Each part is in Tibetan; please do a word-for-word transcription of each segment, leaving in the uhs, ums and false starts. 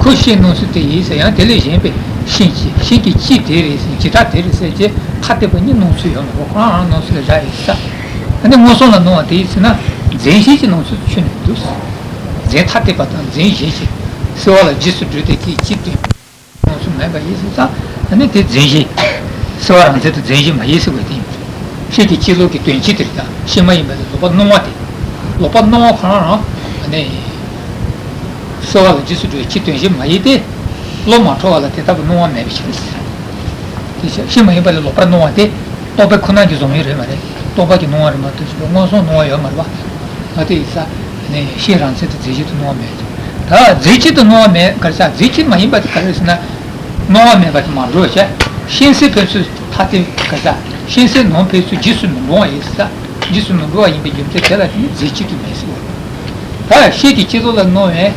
ཁོ་ཤེས་སྣང་ཚུལ་དེ་ཡིན་ཟེར། ཡང་དེ་ལས་གཞན་པའི་ཤེས་བྱེད། ཤེས་ཀྱི་སྤྱི་དེ་རེད་ཟེར། བྱེ་བྲག་དེ་རེད་ཟེར་གྱི་ཐ་དད་པ་གཉིས་སྣང་ཚུལ་ཡོད་མ་རེད། ཁོ་རང་རང་སྣང་ཚུལ་ལ་བཞག་ཡོད་ས། ཨ་ནི་མངོན་སུམ་ལ་སྣང་བ་དེ་ཡིན་ཟེར་ན། རྫས་གཞན་གྱི་སྣང་ཚུལ་ཁྱོན་ནས་འདུག་རྫས་ཐ་དད་པ་དང་རྫས་གཞན་གྱི་སེལ་བ་ལ་རྗེས་སུ་འགྲོ་དེ་གའི་སྤྱི་དོན་སྣང་ཚུལ་མེད་པ་ཡིན་ཟེར་ས། ཨ་ནི་དེ་རྫས་གཞན། སེལ་བ་རང་མཚན་དུ་རྫས་གཞན་མ་ཡིན་ཟེར་བ་དེ་ཡིན། ཤེས་ཀྱི་སྤྱི་ལོག་གི་དོན་སྤྱི་དེ་རེད་ད། ཤེས་མ་ཡིན་པ་ལས་ལོག་པར་སྣང་བ་དེ། ལོག་པར་སྣང་བ་ཁོ་རང་རང་། ཨ་ནི། སེལ་བ་ལ་རྗེས་སུ་འགྲོ་བའི་སྤྱི་དོན་བཞིན་མ་ཡིན་ཏེ། བློ་མ་འཕྲོ་བ་ལ་དེ་ལྟ་བུ་སྣང་བ་མེད་པའི་ཕྱིར། དེ་ཤེས་མ་ཡིན་པ་ལས་ལོག་པར་སྣང་བ་དེ། རྟོག་པའི་ཁོ་ན་གྱིས་བཟུང་ཡོད་རེད་མ་རེད། རྟོག་པ་གིས་སྣང་བ་རེད་མ་གཏོགས་ཞེས་པའི་མངོན་སུམ་སྣང་བ་ཡོད་མ་རེད་པ། ཨ་དེ་ཡིན་ས། ནས་ཤེས་རང་མཚན་དུ་རྫས་གཞན་དུ་སྣང་བ་མེད། ད་རྫས་གཅིག་ཏུ་སྣང་བ་མེད་ག་རེ་ཟེར། རྫས་གཅིག་མ་ཡིན་པ་དེ་ག་རེ་ཟེར་ན། སྣང་བ་མེད་པ་དེ་མ་འགྲོ་བ་བྱས། ཤེས་སེལ་ཕན་ཚུན་ཐ་དད་ག་རེ་ཟེར། ཤེས་སེལ་ནང་ཕན་ཚུན་རྗེས་སུ་མི་འགྲོ་བ་ཡིན་ས། རྗེས་སུ་མི་འགྲོ་བ་ཡིན་པའི་རྒྱུ་མཚན་དེ་ལ་བརྟེན་ནས་རྫས་གཅིག་ཏུ་མེད་ཟེར་བ། ད་ཤེས་ཀྱི་སྤྱི་ལོག་ལ་སྣང་བའི།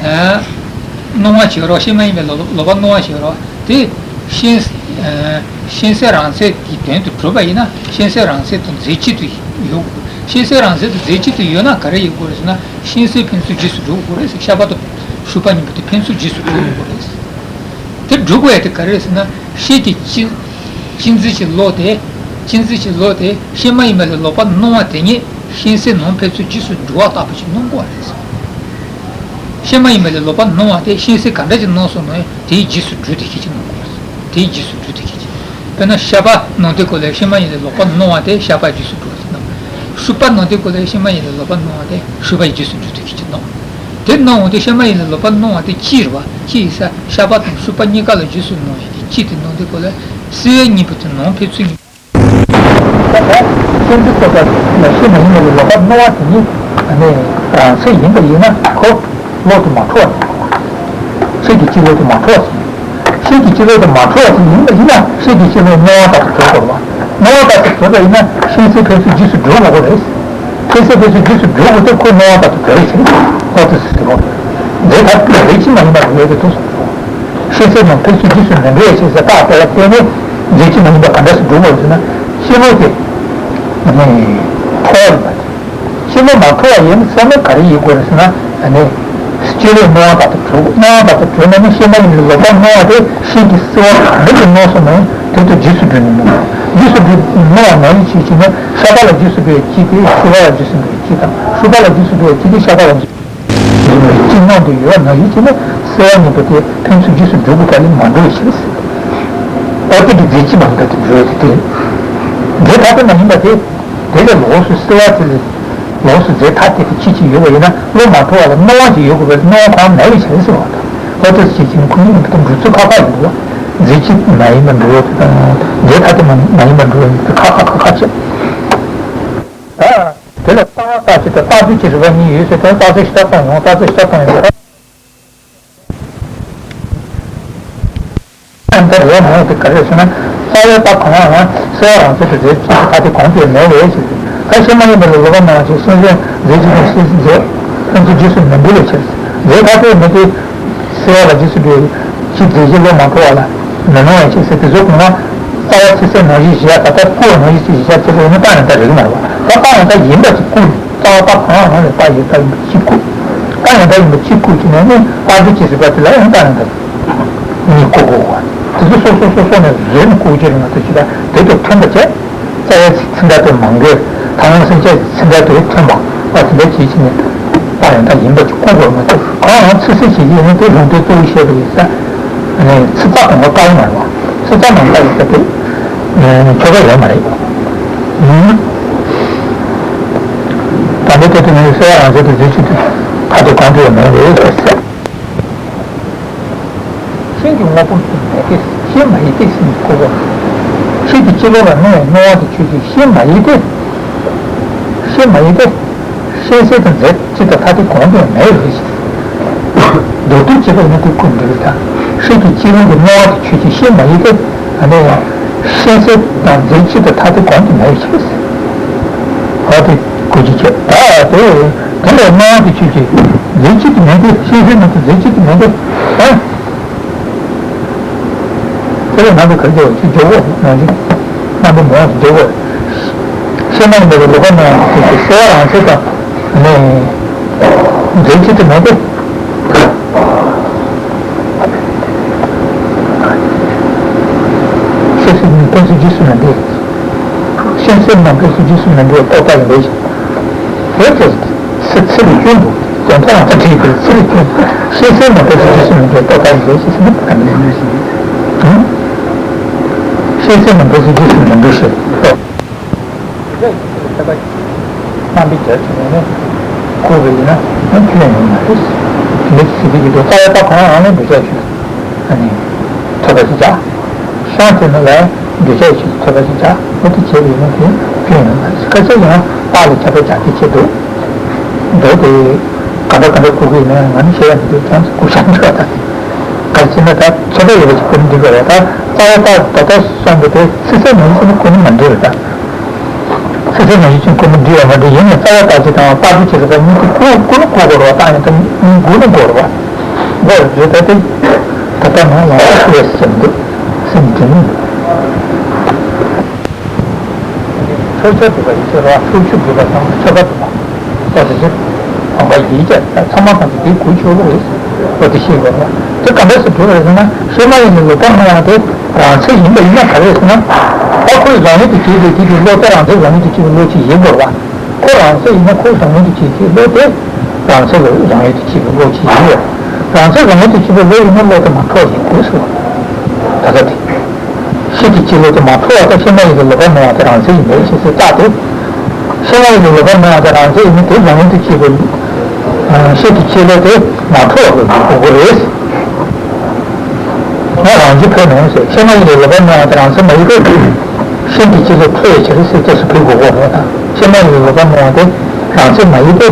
ཨ། སྣང་བ་བྱེད་རོགས། ཤེས་མ་ཡིན་པའི་ལོག་ལོག་པར་སྣང་བ་བྱེད་རོགས་དེ། ཤེས། ཨ། ཤེས་སེལ་རང་མཚན་གྱི་དོན་དུ་གྲུབ་པ་ཡིན་ན་ཤེས་སེལ་རང་མཚན་དང་རྫས་གཅིག་ཏུ་ཡོད། ཤེས་སེལ་རང་མཚན་དང་རྫས་གཅིག་ཏུ་ཡོད་ན་ག་རེ་ཡོད་དགོས་རེད་ཟེར་ན། ཤེས་སེལ་ཕན་ཚུན་རྗེས་སུ་འགྲོ་དགོས་རེད་ཟེར། ཤ་པ་དང་ཤུ་པ་གཉིས་པོ་དེ་ཕན་ཚུན་རྗེས་སུ་འགྲོ་དགོས་རེད་ཟེར། དེ་འགྲོ་དགོས་ཡ་དེ་ག་རེ་རེད་ཟེར་ན། ཤེས་ཀྱི་སྤྱི། སྤྱི་འཛིན་གྱི་བློ་དེ། སྤྱི་འཛིན་གྱི་བློ་དེ་ཤེས་མ་ཡིན་པ་ལས་ལོག་པར་སྣང་བ་དེ་ཉིད་ཤེས་སེལ་ནང་ཕན་ཚུན་རྗེས་སུ་འགྲོ་བ་ལྟ་བུ་ཞིག་སྣང་དགོས་པ་རེད། ཤེས་མ་ཡིན་པ་ལས་ལོག་པར་སྣང་བ་དེ་ཤེས་སེལ་ག་འདྲ་ཞིག་སྣང་སོང་ན་ཡང་དེའི་རྗེས་སུ་འགྲོ་དེ་ཤེས་ཀྱི་སྣང་དགོས་པ་རེད། དེའི་རྗེས་སུ་འགྲོ་དེ་ཤེས་ཀྱི། དཔེར་ན་ཤ་པ་སྣང་དུས་སྐབས་ལ་ཤེས་མ་ཡིན་ལས་ལོག་པར་སྣང་བ་དེ་ཤ་པ་རྗེས་སུ་འགྲོ་བ་ཞིག་སྣང་། ཤུ་པ་སྣང་དུས་སྐབས་ལ་ཤེས་མ་ཡིན་ལས་ལོག་པར་སྣང་བ་དེ་ཤུ་པ་ཡི་རྗེས་སུ་འགྲོ་དེ་ཤེས་ཀྱི་སྣང་། དེ་སྣང་འོང་དུས་ཤེས་མ་ཡིན་ལས་ལོག་པར་སྣང་བ་དེ་སྤྱི་རེད་པ། སྤྱི་ཡིན་ས། ཤ་པ་དང་ཤུ་པ་གཉིས་ཀ་ལ་རྗེས་སུ་སྣང་ཡིན་ཏེ་སྤྱི་དེ་སྣང་དུས་སྐབས་ལ་སེལ་བའི་གཉིས་པོ་དེ་ནང་ཕན་ཚུན་གཉིས། ཤེས་འདི་ཐོབ་པ་ལ་ཤེས་མ་ཡིན་པ་ལས་ལོག་པར་སྣང་བ་དེ་ཉིད་ནི་རང་མཚན་ཡིན་པ་ཡིན་ན་ཁོ་བློ་དེ་མ་འཕྲོ་བ་ཡིན། ཤེས་ཀྱི་སྤྱི་བློ་དེ་མ་འཕྲོ་བ་ཞིག་ཤེས་ཀྱི་སྤྱི་བློ་དེ་མ་འཕྲོ་བ་ཞིག་ཡིན་པ་ཡིན་ན་ཤེས་ཀྱི་སྤྱི་བློ་སྣང་བ་ལྟར་དུ་གྲུབ་དགོས་པ། སྣང་བ་ལྟར་དུ་གྲུབ་པ་ཡིན་ན་ཤེས་སེལ་ཕན་ཚུན་རྗེས་སུ་འགྲོ་དགོས་པ་རེད། ཤེས་སེལ་ཕན་ཚུན་རྗེས་སུ་འགྲོ་དགོས་དེ་ཁོ་སྣང་བ་ལྟར་དུ་གྲུབ་རེད་ཟེར། ཁོ་ཚོས་ཟེར་རོ། རྫས་ཐ་དད་རྫས་གཅིག་མ་ཡིན་པ་རེད་དེ་ཐུག་སོང་། ཤེས་སེལ་ནང་ཕན་ཚུན་རྗེས་སུ་མི་འགྲོ་བའི་ཕྱིར་ཟེར་རྟགས་དེ་ལ་བརྟེན་ནས་རྫས་གཅིག་མ་ཡིན་པ་ག་འདྲ་ཞིག་འགྲུབ་དགོས་ཟེར་ན། ཤེས་ལུགས་དེ་ནི་འཕོ་བ་ཡིན་པ་དེ། ཤེས་ལུགས་མ་འཕོ་བ་ཡིན་ཟེར་ན་ག་རེ་ཡིན་དགོས་རེད་ཟེར་ན། ཨ་ནི། སྤྱི་བློ་སྣང་བ་ལྟར་དུ་གྲུབ། སྣང་བ་ལྟར་དུ་གྲུབ་ན་ནི་ཤེས་མ་ཡིན་པའི་ལོག་པར་སྣང་བ་དེ་ཤེས་ཀྱི་སེལ་བ་གང་འདྲ་ཞིག་སྣང་སོང་ན་ཡང་དེ་དང་རྗེས་སུ་འགྲོ་ནི་མིན་པ། རྗེས་སུ་འགྲོ་སྣང་བ་ནང་བཞིན་བྱེད་ཀྱི་ན་ཤ་པ་ལ་རྗེས་སུ་འགྲོ་བའི་སྤྱི་དེ་ཤུ་པ་ལ་རྗེས་སུ་འགྲོ་བའི་སྤྱི་དང་ཤུ་པ་ལ་རྗེས་སུ་འགྲོ་བའི་སྤྱི་དེ་ཤ་པ་ལ་རྗེས། སྤྱི་སྣང་དུ་ཡོད་པ་ནང་བཞིན་བྱས་ན་སེལ་བ་གཉིས་པོ་དེ་ཕན་ཚུན་རྗེས་སུ་འགྲོ་དགོས་པ་ལས་མ་འགྲོ་བའི་ཕྱིར། ཨོ་དེ་གི་རྫས་གཅིག་མ་ཡིན་པ་དེ་འགྲོ་ཡོད་དེ། རྫས་ཐ་དད་མ་ཡིན་པ་དེ། དེ་ལས་ལོགས་སུ་སེལ་བ་དེ་ལས་ལོགས་སུ་རྫས་ཐ་དད་ཀྱི་ཕྱིར་གཅིག་ཡོད་པ་ཡིན་ན་བློ་མ་འཕྲོ་བ་ལ་སྣང་བ་ཅིག་ཡོད་དགོས་པས་སྣང་བ་གང་མེད་པའི་ཕྱིར་ཟེར་བ་དང་། ཨོ་དེ་བྱེད་ཀྱི་ཁོ་གཉིས་ཀྱི་འགྲོ་ཚུལ་ཁ་ཁ་ཡིན་འདུག་རྫས་གཅིག་མ་ཡིན་པ་འགྲོ་ཡོད་དེ་དང་རྫས་ཐ་དད་མ་མ་ཡིན་པ་འགྲོ་ཡོད་དེ་ཁ་ཁ་ཁ་ཁ་བྱེད། ད། དེ་ལ་ལྟ་བ་ལྟ་བྱེད་དང་ལྟ་དུས་ཀྱི་རིགས་པ་གཉིས་ཡོད་ཟེར་ཏེ་རྟགས་ཚིག་ཤ་སྟག་ཡོང་རྟགས་ཚིག་ཤ་སྟག་ཡོང་། ཨ་ནི་ད་རེད་མོ་དེ་ག་རེ་ཟེར་ན། རྩ་བའི་རྟགས་གང་ལའང་སེལ་བ་རང་མཚན་དུ་རྫས་གཅིག་ཐ་དད་གང་དུ་ཡང་མེད་པའི་ཕྱིར། ད་ཤེས་མ་ཡིན་པ་ལས་ལོག་པར་སྣང་བ་ཞིག་སེམས་ཅན་རྫས་གཅིག་དང་ཤེས་རྫས་ཕན་ཚུན་རྗེས་སུ་མི་འགྲོ་བའི་ཕྱིར། རྫས་ཐ་དད་མེད་དེ། སེལ་བ་ལ་རྗེས་སུ་འགྲོ་བའི་ཕྱིར་རྫས་གཞན་བློ་མ་འཕྲོ་བ་ལ་མི་སྣང་བའི་ཕྱིར་ཟེར་དེ་ཚོ་གོང་མ་རྩ་བ་ཚིག་གསལ་ནང་བཞིན་བཞག་ད་ལྟ་བཀུར་བ་ནང་བཞིན་ཅིག་བཞག་ཅེས་པ་ཡིན་ན་རྟགས་ཡང་དག་རིགས་མ་རེད་པ། ད་རྟགས་ཡང་དག་ཡིན་པ་ཅིག་བཀུར། རྩ་བ་རྟགས་གང་རང་ལས་རྟགས་ཡང་དག་ཡིན་པ་གཅིག་བཀུར། རྟགས་ཡང་དག་ཡིན་པ་གཅིག་བཀུར་གྱི་ནས་ནི་རྟགས་སྒྲུབ་ཅེས་ཟེར་བ་དེ་ལ་ཡང་རྟགས་ཡང་དག་གཉིས་བཀུར་དགོས་པ། དེ་ཚོ་སོ་སོ་སོ་སོ་ནས་བཟོས་ནས་བཀུར་རྒྱུ་རེད་མ་གཏོགས་ཅི་ལ་དེ་དང་མཐུན་པ་བྱས། རྩ་བའི་ཚིག་འདྲ་དེ་མང་གི། ད་ང་སེམས་ཅན་ཚིག་འདྲ་དེ་མཐུན་པ། ཨ་དེ་འདྲ་བྱེད་ཀྱི་ནས་རྟགས་ཡང་དག་ཡིན་པ་ཅིག་བཀུར་དགོས་མ་གཏོགས་གང་ཡང་ཚིག་གསལ་བྱེད་ཀྱི་ཡིན་ན་དེ་ལུང་དོན་གཙོ་བོ་བཤད་པ་ཡིན་ས། ཚིག་རྩ་དང་པོ་བཀག་ཡོད་མ་རེད་པ། ཚིག་རྩ་ནང་བཀག་ཡོད་ས་དེ་ཆོ་ག་ཡོད་མ་རེད། ད་ལྟའི་སྐད་དུ་ངས་གསལ་བ་རང་བཞིན་དུ་རྫས་གཅིག་ཏུ་ཁ་དོག་གང་དུ་ཡང་མེད་རེད་ཟེར། ཤེས་ཀྱི་དངོས་པོ་མེད་དེ་ཤེས་མ་ཡིན་ཏེ་ཟེར་ནས་གོ་དགོས། ཤེས་ཀྱི་སྤྱི་ལོག་ལ་སྣང་བའི་སྣང་བ་དེ་ཆོས་ཅན། ཤེས་མ་ཡིན་ཏེ། ཤེས་མ་ཡིན་ཏེ། ཤེས་སེལ་དང་རྫས་གཅིག་དང་ཐ་དད་གང་དུ་ཡང་མེད་རེད་ཞེས། མདོར་བསྡུས་བྱས་པ་ཡིན་ན་དེ་ཀུན་འདུས་རེད་ད། ཤེས་ཀྱི་སྤྱི་ལོག་གི་སྣང་བ་དེ་ཆོས་ཅན། ཤེས་མ་ཡིན་ཏེ། ཨ་ནི། ཤེས་སེལ་དང་རྫས་གཅིག་དང་ཐ་དད་གང་དུ་མེད་ཞེས། ཨ་དེ་གོ་རྒྱུ་བྱས། ད་དེ་དེ་ལས་སྣང་བ་དེ་ཆོས་ཅན། རྫས་གཅིག་ཏུ་མེད་དེ། ཤེས་སེལ་ནང་དུ་རྫས་གཅིག་ཏུ་མེད་དེ། ཨ། དེ་ལས་ནང་དུ་ག་རེ་བྱས་པ་ཅིག་འཇོག་གོ་ནང་བཞིན་ནང་དུ་མོ་འཇོག་གོ། ཤེས་མ་ཡིན་པ་ལས་ལོག་པར་སྣང་བ་དེ་གསལ་བ་རང་མཚན་དང་། ཨ་ནི། རྫས་གཅིག་ཏུ་མེད་དེ། ཕན་ཚུན་རྗེས་སུ་མི་འབྲལ། གཤེ་གཤེ་མ་ཕན་ཚུན་རྗེས་སུ་མི་འབྲལ་རྟོག་པ་ཡིན་པའི་ཕྱིར། འོ་དེ་ཚེ་ཚེ་ལས་སྐྱོན་འདུག་དོན་དག་ལ་ཐ་དད་པའི་ཚེ་ལས་སྐྱོན། གཤེ་གཤེ་མ་ཕན་ཚུན་རྗེས་སུ་མི་འབྲལ་རྟོག་པ་ཡིན་པའི་ཕྱིར་ཟེར་ན་ག་འདྲ་ཡིན་ཞེས། གཤེ་གཤེ་མ་ཕན་ཚུན་རྗེས་སུ་མི་འབྲལ་ཞེས་རྟོག་རྣམ་པའི་རྒྱལ་ཁྲིམས་ནི་ཁོ་བོ་ཡིན་ན་ནི་ཁྱོད་ཡིན་མ་རེད། མི་ཚེ་འདི་ཡི་དུས་རྩ་བའི་རྟགས་གང་ཡང་ལ་འདུས་བྱས་ཆོས་ཨ་ནི་ཐོབ་པ་ཞིག་བྱ། གཤེ་དེ་ནི་ལ་འདུས་བྱས་ཆོས་ཐོབ་པ་ཞིག་བྱ། འོ་དེ་བྱས་པ་ཡིན་ན་དེ་ཁྱོད་ཡིན་མ་རེད། སྐད་ཆ་ཡང་རྟགས་ལ་ཁྱད་པར་བྱ་དེ་བྱེད་འདུག་འདོད་དེ་ག་འདྲ་ག་འདྲ་གོ་གི་ཡིན་ན་ང་ནི་ཤེས་ཡ་མི་འདུག་ཀྱང་གོ་ཤ་འདྲ་ད་ག་རེ་བྱས་ན་ད་ཚོད་ལྟ་ཡོད་པ་ཞིག་ཁོ་ནི་འདི་དགོས་རེད། ད་རྩ་བའི་རྟགས་ད་ལྟ་གསུངས་པ་དེ་ཚིག་གསལ་མ་ཡིན་ཟེར་ན་ཁོ་ནི་མ་འགྲིག་རེད་ད། ཚིག་གསལ་མ་ཡིན་ཅིང་ཁོ་ནི་འགྲིག་ཡོད་མ་འགྲིག་ཡིན་ན་རྩ་བའི་རྟགས་ཅིག་དང་རྟགས་བུ་ཅིག་རེད་པ། གཉིས་ཀྱི་ཀུན་ཀུན་ནས་གོ་དགོས་རེད་པ། རྟགས་ཡང་དང་གཉིས་ཀུན་ནས་གོ་དགོས་རེད་པ། གོ་རེད་ད་དེ་ད་ལྟ་ནང་ལ་ཤི་བས་ཟེར་འདུག་སེམས་འདྲེན། འཕྲོད་འཆར་སྒྲུབ་པ་ཡི་ཕྱིར་རོ། འཕྲོད་འཆར་སྒྲུབ་པ་དང་འཆར་ཀ་སྒྲུབ་པ། ཨོ་དེ་ཚེ་དགོངས་པ་ཡིད་ཀྱང་ཚང་མ་ཐམས་ཅད་དེའི་གུས་ཆོད་པོ་རེད། ཨོ་དེ་ཤེས་དགོས་པ་དེ་ག་འདྲ་སེ་སྒྲུབ་རེད་ཟེར་ན། གཤེ་མ་ཡིན་ནི་ལོག་པར་སྣང་བ་དེ་རང་མཚན་ཡིན་པ་ཡིན་ན་ག་རེ་ཟེར་ན། ད་ཁོའི་རང་ཡུལ་དུ་སྐྱེས་པའི་དེ་དེ་བློ་དེ་རང་མཚན་རང་ཡུལ་དུ་སྐྱེས་པའི་བློ་ཅིག་ཡིན་དགོས་པ། ཁོ་རང་མཚན་ཡིན་ན་ཁོའི་རང་ཡུལ་དུ་སྐྱེས་ཀྱི་བློ་དེ་རང་མཚན་རང་ཡུལ་དུ་སྐྱེས་པའི་བློ་ཅིག་ཡིན་དགོས། རང་མཚན་རང་ཡུལ་དུ་སྐྱེས་པའི་བློ་ཡིན་ན་བློ་དེ་མ་འཕྲོག་ཡིན་དགོས་ཟེར་བ། ད་ལྟ་དེ། གཤེ་གི་སྐྱེས་བློ་དེ་མ་འཕྲོག་པ་དང་། གཤེ་མ་ཡིན་ལ་ལོག་པར་སྣང་བ་དེ་རང་མཚན་ཡིན་པའི་ཕྱིར་ཟེར་རྟགས་དེ། གཤེ་མ་ཡིན་ལ་ལོག་པར་སྣང་བ་དེ་རང་མཚན་ཡིན་ན་དེ་རང་ཡུལ་དུ་སྐྱེས་པའི་གཤེ་གི་སྐྱེས་བློ་དེ་མ་འཕྲོག་པ་དགོས་དགོས་རེད། ང་རང་རྒྱུ་འཕེན་ནོ་ཟེར། གཤེ་མ་ཡིན་ལ་ལོག་པར་སྣང་བ་དེ་རང་མཚན་མ་ཡིན་པའི་ཕྱིར། གཤེ་གི་སྐྱེས་བློ་འཕྲོག་པའི་ཕྱིར་ཟེར་སྐྱེས་སུ་འཕེན་དགོས་དགོས་རེད་དང་། གཤེ་མ་ཡིན་ལ་ལོག་པར་སྣང་བ་དེ་རང་མཚན་མ་ཡིན་པའི།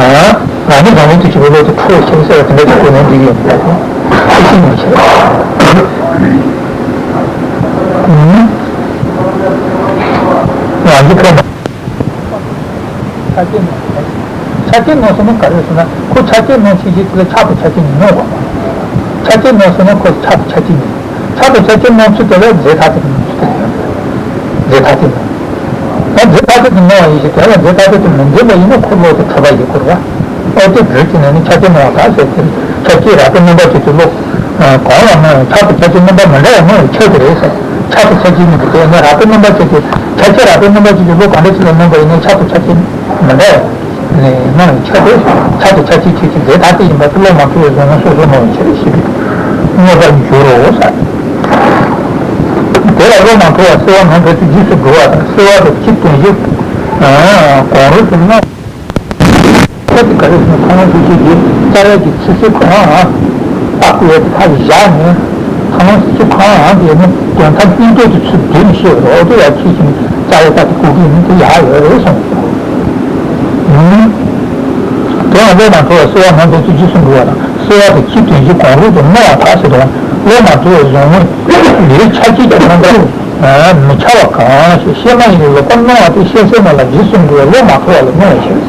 ཨ། རང་ཉིད་རང་ཉིད་དུ་གྱུར་པའི་བློ་དེ་འཕྲོག་ཕྱིར་ཟེར་བ་དེ་འདྲ་ཞིག་དགོས་ན་འགྲིག་ཡོད་མ་རེད། ཤེས་ཤིང་མ་བྱས། རང་རྒྱུ་འཕེན་ན། ཆ་རྐྱེན་ནང་། ཆ་རྐྱེན་ནང་ཟེར་ན་ག་རེ་ཟེར་ན། ཁོ་ཆ་རྐྱེན་ནང་ཆོས་ཅན་དེ་ལ་ཆགས་པའི་ཆ་རྐྱེན་ནི་སྣང་བ། ཆ་རྐྱེན་ནང་ཟེར་ན་ཁོ་ཆགས་པའི་ཆ་རྐྱེན་ནི། ཆགས་པའི་ཆ་རྐྱེན་སྣང་ཚུལ་དེ་ལ་རྫས་ཐ་དད་ཀྱི་སྣང་ཚུལ་དེ་ཡིན། རྫས་ཐ་དད་སྣང་། ད་རྫས་ཐ་དད་དུ་སྣང་བ་ཡིན་ཞིང་། དེ་ལ་རྫས་ཐ་དད་དུ་མི་འདོད་པ་ཡིན་ན་ཁོ་བློ་དེ་འཕྲོག་པ་ཡིན་དགོས་རེད་པ། ཨོ་དེ་བོད་ཀྱི་ནང་ནས་ཆ་རྐྱེན་སྣང་བ་དག་ཟེར་ཏེ། ཆ་རྐྱེན་རགས་པའི་རྣམ་པ་ཅན་གྱི་བློ། གང་ལ་སྣང་ཡང་ཆགས་པའི་ཆ་རྐྱེན་རྣམ་པ་མི་འདྲ་བ་སྣང་བའི་ཕྱིར་དུ་རེད་ཟེར། ཆགས་པའི་ཆ་རྐྱེན་ནི་དེ་ནི་རགས་པའི་རྣམ་པ་ཅན་གྱི། ཆ་རྐྱེན་རགས་པའི་རྣམ་པ་ཅན་གྱི་བློ་གང་འདྲ་ཅིག་ལ་སྣང་བ་ཡིན་ན་ཆགས་པའི་ཆ་རྐྱེན་མི་འདྲ་བ། ནས་སྣང་བའི་ཕྱིར་དུ། ཆགས་པའི་ཆ་རྐྱེན་ཆོས་ཅན་རྫས་ཐ་དད་ཡིན་པ་དེ་བློ་མ་འཕྲོག་པའི་བཟོ་ལྔ་སོ་སོར་སྣང་བའི་ཕྱིར་ཞེས་པས་མངོན་པར་འགྱུར་རོ་ཟེར། དེ་ལ་བློ་མ་འཕྲོག་པ་བསལ་བ་ནང་ཕན་ཚུན་རྗེས་སུ་འགྲོ་བ་དང་། བསལ་བ་དང་ཕྱིར་དོན་བཞི། གོང་རོལ་དུ་སྣང་། ཁྱད་དུ་ག་རེ་ཟེར་ན། ཐ་མ་ཤེས་བྱེད་ཀྱི་རྩ་བའི་གི་ཚིག་གསལ་གང་ཡང་རྟགས་བཀོད་ཡ་དེ་ཕར་བཞག་ནས། ཐ་མ་ཤེས་བྱེད་གང་ཡང་དེ་ནི་དོན་དམ་སྙིང་འདོད་དེ་ཚུར་བསྡུས་ནས་བཤད་རོགས། དེ་ཡང་ཁྱེད་ཀྱིས་རྩ་བའི་རྟགས་དེ་གོ་གི་ཡིན་ན་དེ་ཡག་ཡོད་རེད་གསུངས། ཡིན། དེ་ཡང་བློ་མ་འཕྲོག་པ་བསལ་བ་ནང་ཕན་ཚུན་རྗེས་སུ་འགྲོ་བ་དང་། བསལ་བ་དང་ཕྱིར་དོན་བཞི། གོང་རོལ་དུ་སྣང་བ་དག་ཟེར་དུས། བློ་མ་འཕྲོག་པའི་གཟུགས་བརྙན་ལུས་ཆ་བྱད་ཀྱི་རྣམ་པ་མི་འཆར་བ་གང་ཞིག་གཤེ་མ་ཡིན་ལ་ལོག་པར་སྣང་བ་དེ་གཤེ་གཤེ་མ་ལ་རྗེས་སུ་འགྲོ་བའི་བློ་མ་འཕྲོག་པ་ལ་སྣང་བའི་ཕྱིར།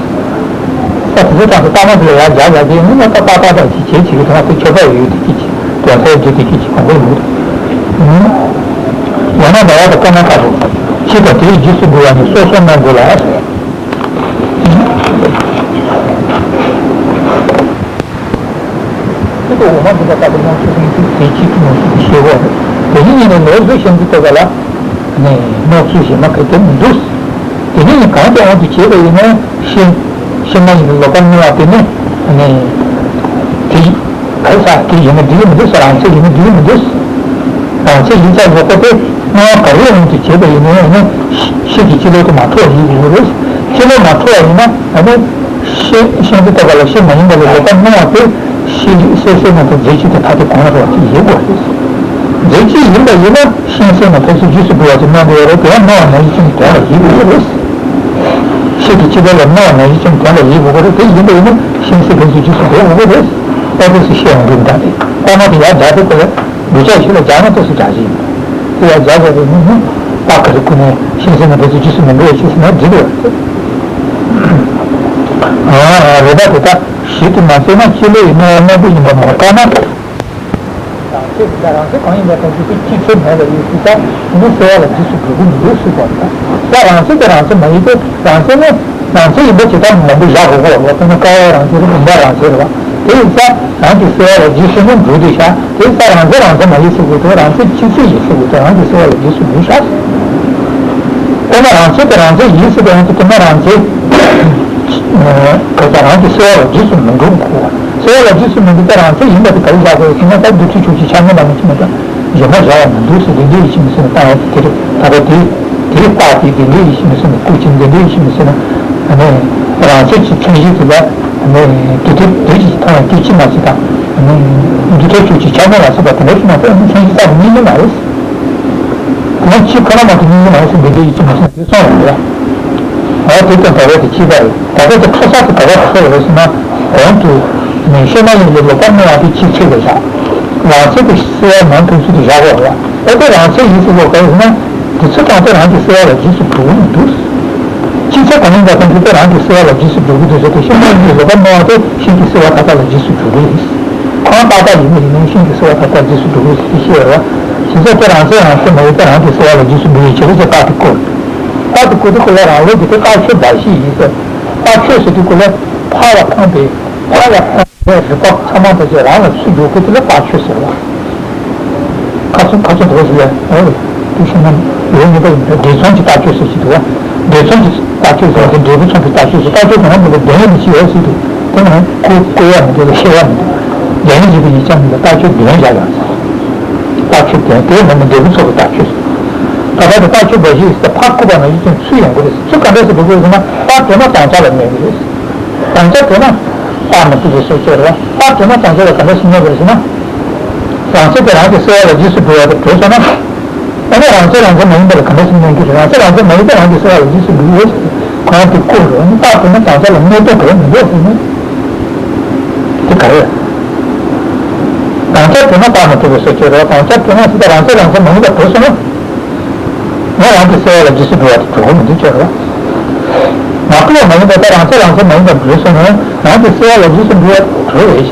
ད་དེ་ཚོ་ཙམ་དུ་རྟགས་མ་དེ་ལ་ཡར་སྦྱར་སྦྱར་དེ་ཡིན་ན་ཏག་ཏག་ཏག་ཏག་ཅིག་བྱེད་བྱེད་ཀྱི་འདུག་ན། དེ་ཁྱད་པར་ཡོད་དེ་སྐད་ཅིག་དོན་མཐའ་འགྲིག་དེ་སྐད་ཅིག་གོང་འཕེལ་ཡོད། ཡང་ན་ཟླ་བ་དང་སྐར་མ་ལྟ་བུ། ཕྱིས་དང་དེའི་རྗེས་སུ་འགྲོ་བ་ནི་སོ་སོར་སྣང་དགོས་ལ། ཁྱེད་ཀྱི་འོ་མ་འདི་དག་ལྟ་བུ་སྣང་ཚུལ་སྣང་ཚུལ་དེ་གཅིག་གི་ངོ་ཚུལ་དུ་ཤེས་དགོས། དེ་ནི་ཉིད་ནས་ནོར་བཟོ་ཞེན་དུ་བལྟས་པ་ལ་ནི་སྣང་ཚུལ་གཞན་མ་གལ་ཏེ་མི་འདུག་དེ་ནི་གང་གི་དབང་དུ་བྱས་པ་ཡིན་ན་ཤེས་ཤེས་མ་ཡིན་པའི་ལོག་པར་སྣང་བ་དེ་ནི་ནི་དེ་ག་རེ་ཟ་དེ་ཡིན་ན་འགྲིག་གི་མི་འདུག་ཟེར། རང་མཚན་ཡིན་ན་འགྲིག་གི་མི་འདུག་རང་མཚན་ཡིན་ཙང་ལོག་པ་དེ་སྣང་བ་ག་རེའི་དབང་དུ་བྱས་པ་ཡིན་ན་ནི་ཤེས་ཀྱི་སྤྱི་ལོག་དེ་མ་འཕྲོག་ཡིན་དགོས་རེད། སྤྱི་ལོག་མ་འཕྲོག་པ་ཡིན་ན་ཨ་ནི། ཤེས་ཤེས་འདི་ལྟ་བ་ལ་ཤེས་མ་ཡིན་པ་ལ་ལོག་པར་སྣང་བ་དེ་ཤེས་གཤེ་གཤེ་མ་དང་རྫས་གཅིག་དང་ཐ་དད་གང་རུང་བ་ཅིག་ཡིན་དགོས་རེད། རྫས་གཅིག་ཡིན་པ་ཡིན་ན་གཤེ་གཤེ་མ་ཕན་ཚུན་རྗེས་སུ་འགྲོ་བ་ཅིག་སྣང་དགོས་རེད། དེ་ཡང་སྣང་བ་ནང་བཞིན་ཅན་དོན་ལ་ཡིན་དགོས་རེད། ཤེས་ཀྱི་སྤྱི་ལོག་ལ་སྣང་བ་ནང་བཞིན་ཅན་དོན་ལ་ཡིན་དགོས་རེད། དེ་ཡིན་པ་ཡིན་ན་གཤེ་གཤེ་ཕན་ཚུན་རྗེས་སུ་འགྲོ་དགོས་རེད། ཨོ་དེ་སུ་ཤེས་ཡོང་གི་འདྲ་དེ་ལྟ་ན་དེ་ཡར་སྦྱར་དེ་དགོས་རེད། འདུས་བྱས་ཞིག་ལ་སྦྱར་ན་ལྟོས་སུ་སྦྱར་ཞིང་། དེ་ཡང་སྦྱར་བྱས་པའི་མི་ནི་རྟགས་ག་རེ་ཀུན་ནས་ཤེས་ཟིན་ན་ཕན་ཚུན་རྗེས་སུ་མི་འགྲོ་བའི་ཕྱིར་ཟེར་ན་འགྲིག་འདུག་རེད་པ། དེ་དག་ཞིབ་ཏུ་མ་བརྩིས་ན་སྤྱི་ལོག་གི་སྣང་བ་རྣམ་པ་ཡིན་པ་མ་བཀག་ན། རང་ཚེ་རང་ཚེ་གང་ཡིན་པ་དང་དུས་ཀྱི་སྤྱི་ཆོས་མེད་པ་ཡིན་ཞེས་བྱ། དེ་ནི་གསལ་བ་ལ་རྗེས་སུ་འགྲོ་གི་མི་འདུག་ཟེར་བ་དང་། ད་རང་ཚེ་དེ་རང་ཚེ་མ་ཡིན་ཏེ། རང་ཚེ་ནི་རང་ཚེ་ཡིན་པ་ཇི་ལྟར་མང་པོ་བཞག་དགོས་པ་ལ་དཔེར་ན་ཀ་བ་རང་ཚེ་རེད། བུམ་པ་རང་ཚེ་རེད་པ། དེ་ཡིན་ཙང་རང་གི་སེལ་བ་ལ་རྗེས་སུ་ནི་འགྲོ་དེ་བཞག་དེ་ཡིན་ཙང་རང་ཚོད་རང་ཚོད་མ་ཡིན་ཟེར་དགོས་དོན་རང་ཚོད་ཅི་ཚོད་ཡིན་ཟེར་དགོས་དོན་རང་གི་སེལ་བ་ལ་རྗེས་སུ་འགྲོ་བཞག་དེ་ན་རང་ཚོད་དེ་རང་ཚོད་ཡིན་ཟེར་དེ་ཡང་དེ་དེ་ན་རང་ཚོད་ག་ཚ་རང་གི་སེལ་བ་ལ་རྗེས་སུ་མི་འགྲོ་གོ་བ། སེལ་བ་ལ་རྗེས་སུ་མི་འགྲོ་དེ་རང་ཚོད་ཡིན་པ་དེ་ག་རེ་བཞག་དགོས་ཟེར་ན་ད་འདུ་འཕྲོད་ཕྱོགས་ཀྱི་ཆ་མེད་ལ་མི་ཚེ་མེད་ཀྱང་། གཞན་པ་བཞག་ཡང་མི་འདུག་ཟེར་བདེན་འདྲའི་ཡིད་ཆེས་མི་སེམས་ལ་བཏང་ཡ་དེ་རེད། ད་ལྟ་དེ་དེའི་རྟགས་དེ་བདེན་འདྲའི་ཡིད་ཆེས་མི་སེམས་ལ་བཀོད་ཅིང་བདེན་འདྲའི་ཡིད་ཆེས་མི་སེམས་ལ་ཨ་ནི་རང་ཚོད་ཀྱི་མཚན་གཞི་དེ་ལ་ཨ་ནི་དེ་དེ་དེ་ཅིག་མཐོང་ཡ་དེ་ཅི་མ་ཅིག་དང་ཨ་ནི་འདུ་འཕྲོད་ཕྱོགས་ཀྱི་ཆ་མེད་ལ་སོགས་པ་དེ་འདྲ་ཅིག་མ་ཟད་ཨ་ནི་མཚན་གཞི་རྩ་བ་ཉིད་ནི་མ་རེད། དེ་ཡང་ཕྱི་ཁོ་ན་མ་གཏོགས་ཉིད་ནི་མ་རེད་ཟེར་བདེན་འདྲའི་ཡིད་ཆེས་མི་སེམས་དེ་སོང་བ་རེད། ང་དེ་ཙམ་བབས་པ་དེ་ཅི་ལྟར་རེད། ད་ལྟ་དེ་འཕྲོ་བསལ་དེ་ག་པར་འཕྲོ་བ་རེད་ཟེར་ན། གོང་དུ་ནས་ཤེས་ན་ཡིན་ལས་ལོག་པར་སྨྲ་བ་དེ་ཅིག་ཆེད་དུ་བཞག་རང་ཚོད་དེ་སེལ་བ་མང་ཐུབ་ཚུལ་དུ་བཞག་དགོས་རེད། ཨེ་དེ་རང་ཚོད་ཡིན་ཟེར་ལོག་ག་ཡིན་ན། དེ་ཚོ་གང་དེ་རང་གི་སེལ་བ་ལ་རྗེས་སུ་འགྲོ་གི་མི་འདུག་ཅི་ཚེ་གང་ཡིན་པ་དང་དེ་དེ་རང་གི་སེལ་བ་ལ་རྗེས་སུ་འགྲོ་གི་འདུག་ཟེར་ཏེ་ཤེས་ན་ཡིན་ལས་ལོག་པར་སྨྲ་བ་དེ་ཤིན་ཏུ་སེལ་བ་མཐའ་དག་ལ་རྗེས་སུ་འགྲོ་གི་རེད། ཁོ་རང་ཏག་ཏག་ཡིན་མི་ཡིན་ན་ཤིན་ཏུ་སེལ་བ་མཐའ་དག་རྗེས་སུ་འགྲོ་གི་རེད་ཟེར་ཏེ་ཤེས་ཡོད་རེད། ཞེ་ས་དེ་རང་ཚོད་རང་ཚོད་མ་ཡིན་ཏེ་རང་གི་སེལ་བ་ལ་རྗེས་སུ་འགྲོ་བའི་ཕྱིར་ཅེས་རྟགས་དེ་བཀོད། རྟགས་དེ་བཀོད་དུས་ཁོ་ལ་རང་ལུགས་ཀྱི་དེ་རྟགས་ཆོས་བརྡར་ཤེས་ཡིན་ཟེར། རྟགས་ཆོས་ཟེར་དུས་ཁོ་ལ་ཕར་ལ་འཕངས་པའི་ཕར་ལ་འཕངས་པའི་རིག་པ་ཚང་མ་དེ་ཚོ་རང་ལ་ཚུར་འགྲོ་མཁན་དེ་ལ་རྟགས་ཆོས་ཟེར་བ། ཁ་སང་ཁ་སང་འདུག་ཟེར་ཡ་ཨོ་དེ་ཤེས་ན་ཡོད་ངེས་པ་ཡིན་པས་འབྲས་ཚོམས་ཀྱི་རྟགས་ཆོས་ཟེར་གྱི་འདུག་བ། འབྲས་ཚོམས་ཀྱི་རྟགས་ཆོས་ཟེར་བ་དེ་འབྲས་བུ་མཚུངས་པའི་རྟགས་ཆོས་ཟེར། རྟགས་ཆོས་དེ་ན་འདི་ལ་བདེན་ཡོད་མི་ཤེས་ཡོད་ཟེར་དུས་དེ་ན་ཁོ་བཀོད་ཡ་མི་འདུག་ལ་ཤེས་ཡ་མི་འདུག་བདེན་ཡོད་ཅེས་པའི་ཡིག་ཆ་མིན་ལ་རྟགས་ཆོས་བདེན་བཞག་ཡང་། རྟགས་ཆོས་བདེན་དེ་ནི་མི་འབྲས་བུ་ཚོགས་པའི་རྟགས་ཆོས་སོ། ད་ལྟ་དེ་རྟགས་ཆོས་འབའ་ཞིག་ཡིན་ཟེར་ཕར་བཀོད་པ་ན་ཡིད་ཅན་ཚུར་ཡོང་གི་རེད་ཟེར། ཚུར་ག་འདྲ་ཟེར་འགྲོ་དགོས་ཟེར་ན་རྟགས་གྲོལ་ན་དམ་བཅའ་ལ་གནས་ཀྱི་རེད། དམ་བཅའ་གྲོལ་ན་རྟགས་མི་ཐུབ་པའི་སོ་སྐྱེ་རེད་བ། རྟགས་གྲོལ་ན་དམ་བཅའ་ལ་ག་འདྲ་ཞིག་གནས་དགོས་རེད་ཟེར་ན། རང་ཚོད་དེ་རང་གི་སེལ་བ་ལ་རྗེས་སུ་འགྲོ་བ་དེ་གྲོལ་སོང་ན། ཨ་ནི་རང་ཚོད་རང་ཚོད་མ་ཡིན་པ་ལ་ག་འདྲ་ཞིག་གནས་ཀྱི་རེད། རང་ཚོད་རང་ཚོད་མ་ཡིན་པ་རང་གི་སེལ་བ་ལ་རྗེས་སུ་འགྲོ་གི་ཡོད་ཟེར་ཏེ་ཁོ་རང་དེ་བཀོད་རེད་བ། ནི་རྟགས་གྲོལ་ན་དམ་བཅའ་ལ་གནས་དོན་གྲོལ་མི་འདུག་ཟེར་ན། དེ་ག་རེ། དམ་བཅའ་གྲོལ་ན་རྟགས་མི་ཐུབ་པའི་སོ་སྐྱེ་རེད་བ། དམ་བཅའ་གྲོལ་ན་ཟེར་ཏེ་རང་ཚོད་རང་ཚོད་མ་ཡིན་པ་གྲོལ་སོང་ན། ང་རང་གི་སེལ་བ་ལ་རྗེས་སུ་འགྲོ་བ་དེ་གྲོལ་གི་མི་འདུག་ཅེས་རེད་བ། ང་ཁོ་ལ་མ་ཡིན་པ་ད་རང་ཚོད་རང་ཚོད་མ་ཡིན་པ་འགྲོལ་སོང་ན་རང་གི་སེལ་བ་ལ་རྗེས་སུ་འགྲོ་བ་གྲོལ་རེད།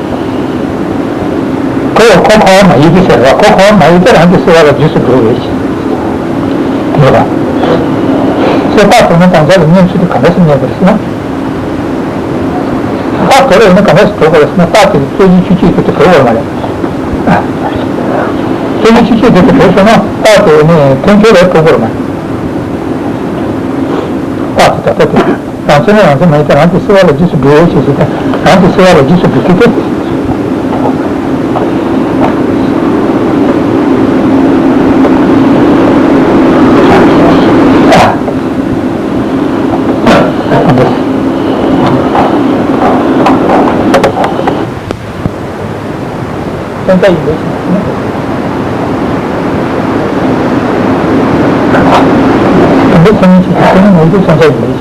ཁོ་ཡང་ཁོ་ཁོ་བ་མ་ཡིན་ཏེ་ཟེར་བ། ཁོ་ཁོ་བ་མ་ཡིན་ཏེ་རང་གི་སེལ་བ་ལ་རྗེས་སུ་འགྲོ་རེད། རེད་བ། སེལ་བ་དེ་ནི་དམ་བཅའ་ལ་གནས་ཚུལ་དེ་ག་འདྲ་ཞིག་གནས་པ་རེད་ཟེར་ན། རྟགས་དེ་ལ་ཡིན་ན་ག་འདྲ་ཞིག་འགྲོ་དགོས་རེད་ཟེར་ན། རྟགས་དེ་རྩོད་གཞི་ཆོས་ཅན་དེ་དེ་གྲོལ་དགོས་མ་རེད། རྩོད་གཞི་ཆོས་ཅན་དེ་དེ་གྲོལ་སོང་ན་རྟགས་དེ་ནི་དོན་གྲོལ་ལས་གྲོལ་དགོས་མ་རེད། རྟགས་དེ་ད་ལྟ་དེ་རང་ཚོད་ནི་རང་ཚོད་མ་ཡིན་ཏེ་རང་གི་སེལ་བ་ལ་རྗེས་སུ་འགྲོ་བའི་ཕྱིར་ཟེར་ཏེ་རང་གི་སེལ་བ་ལ་རྗེས་སུ་འགྲོ་མཁན་དེ། མཚོན་བྱ་ཡིན་པའི་ཕྱིར་ཟེར་ན། དེ་འདྲའི་མཚན་ཉིད་ཆོས་ཅན་མཚན་ཉིད་མ་ཡིན་པའི་མཚོན་བྱ་ཡིན་པའི་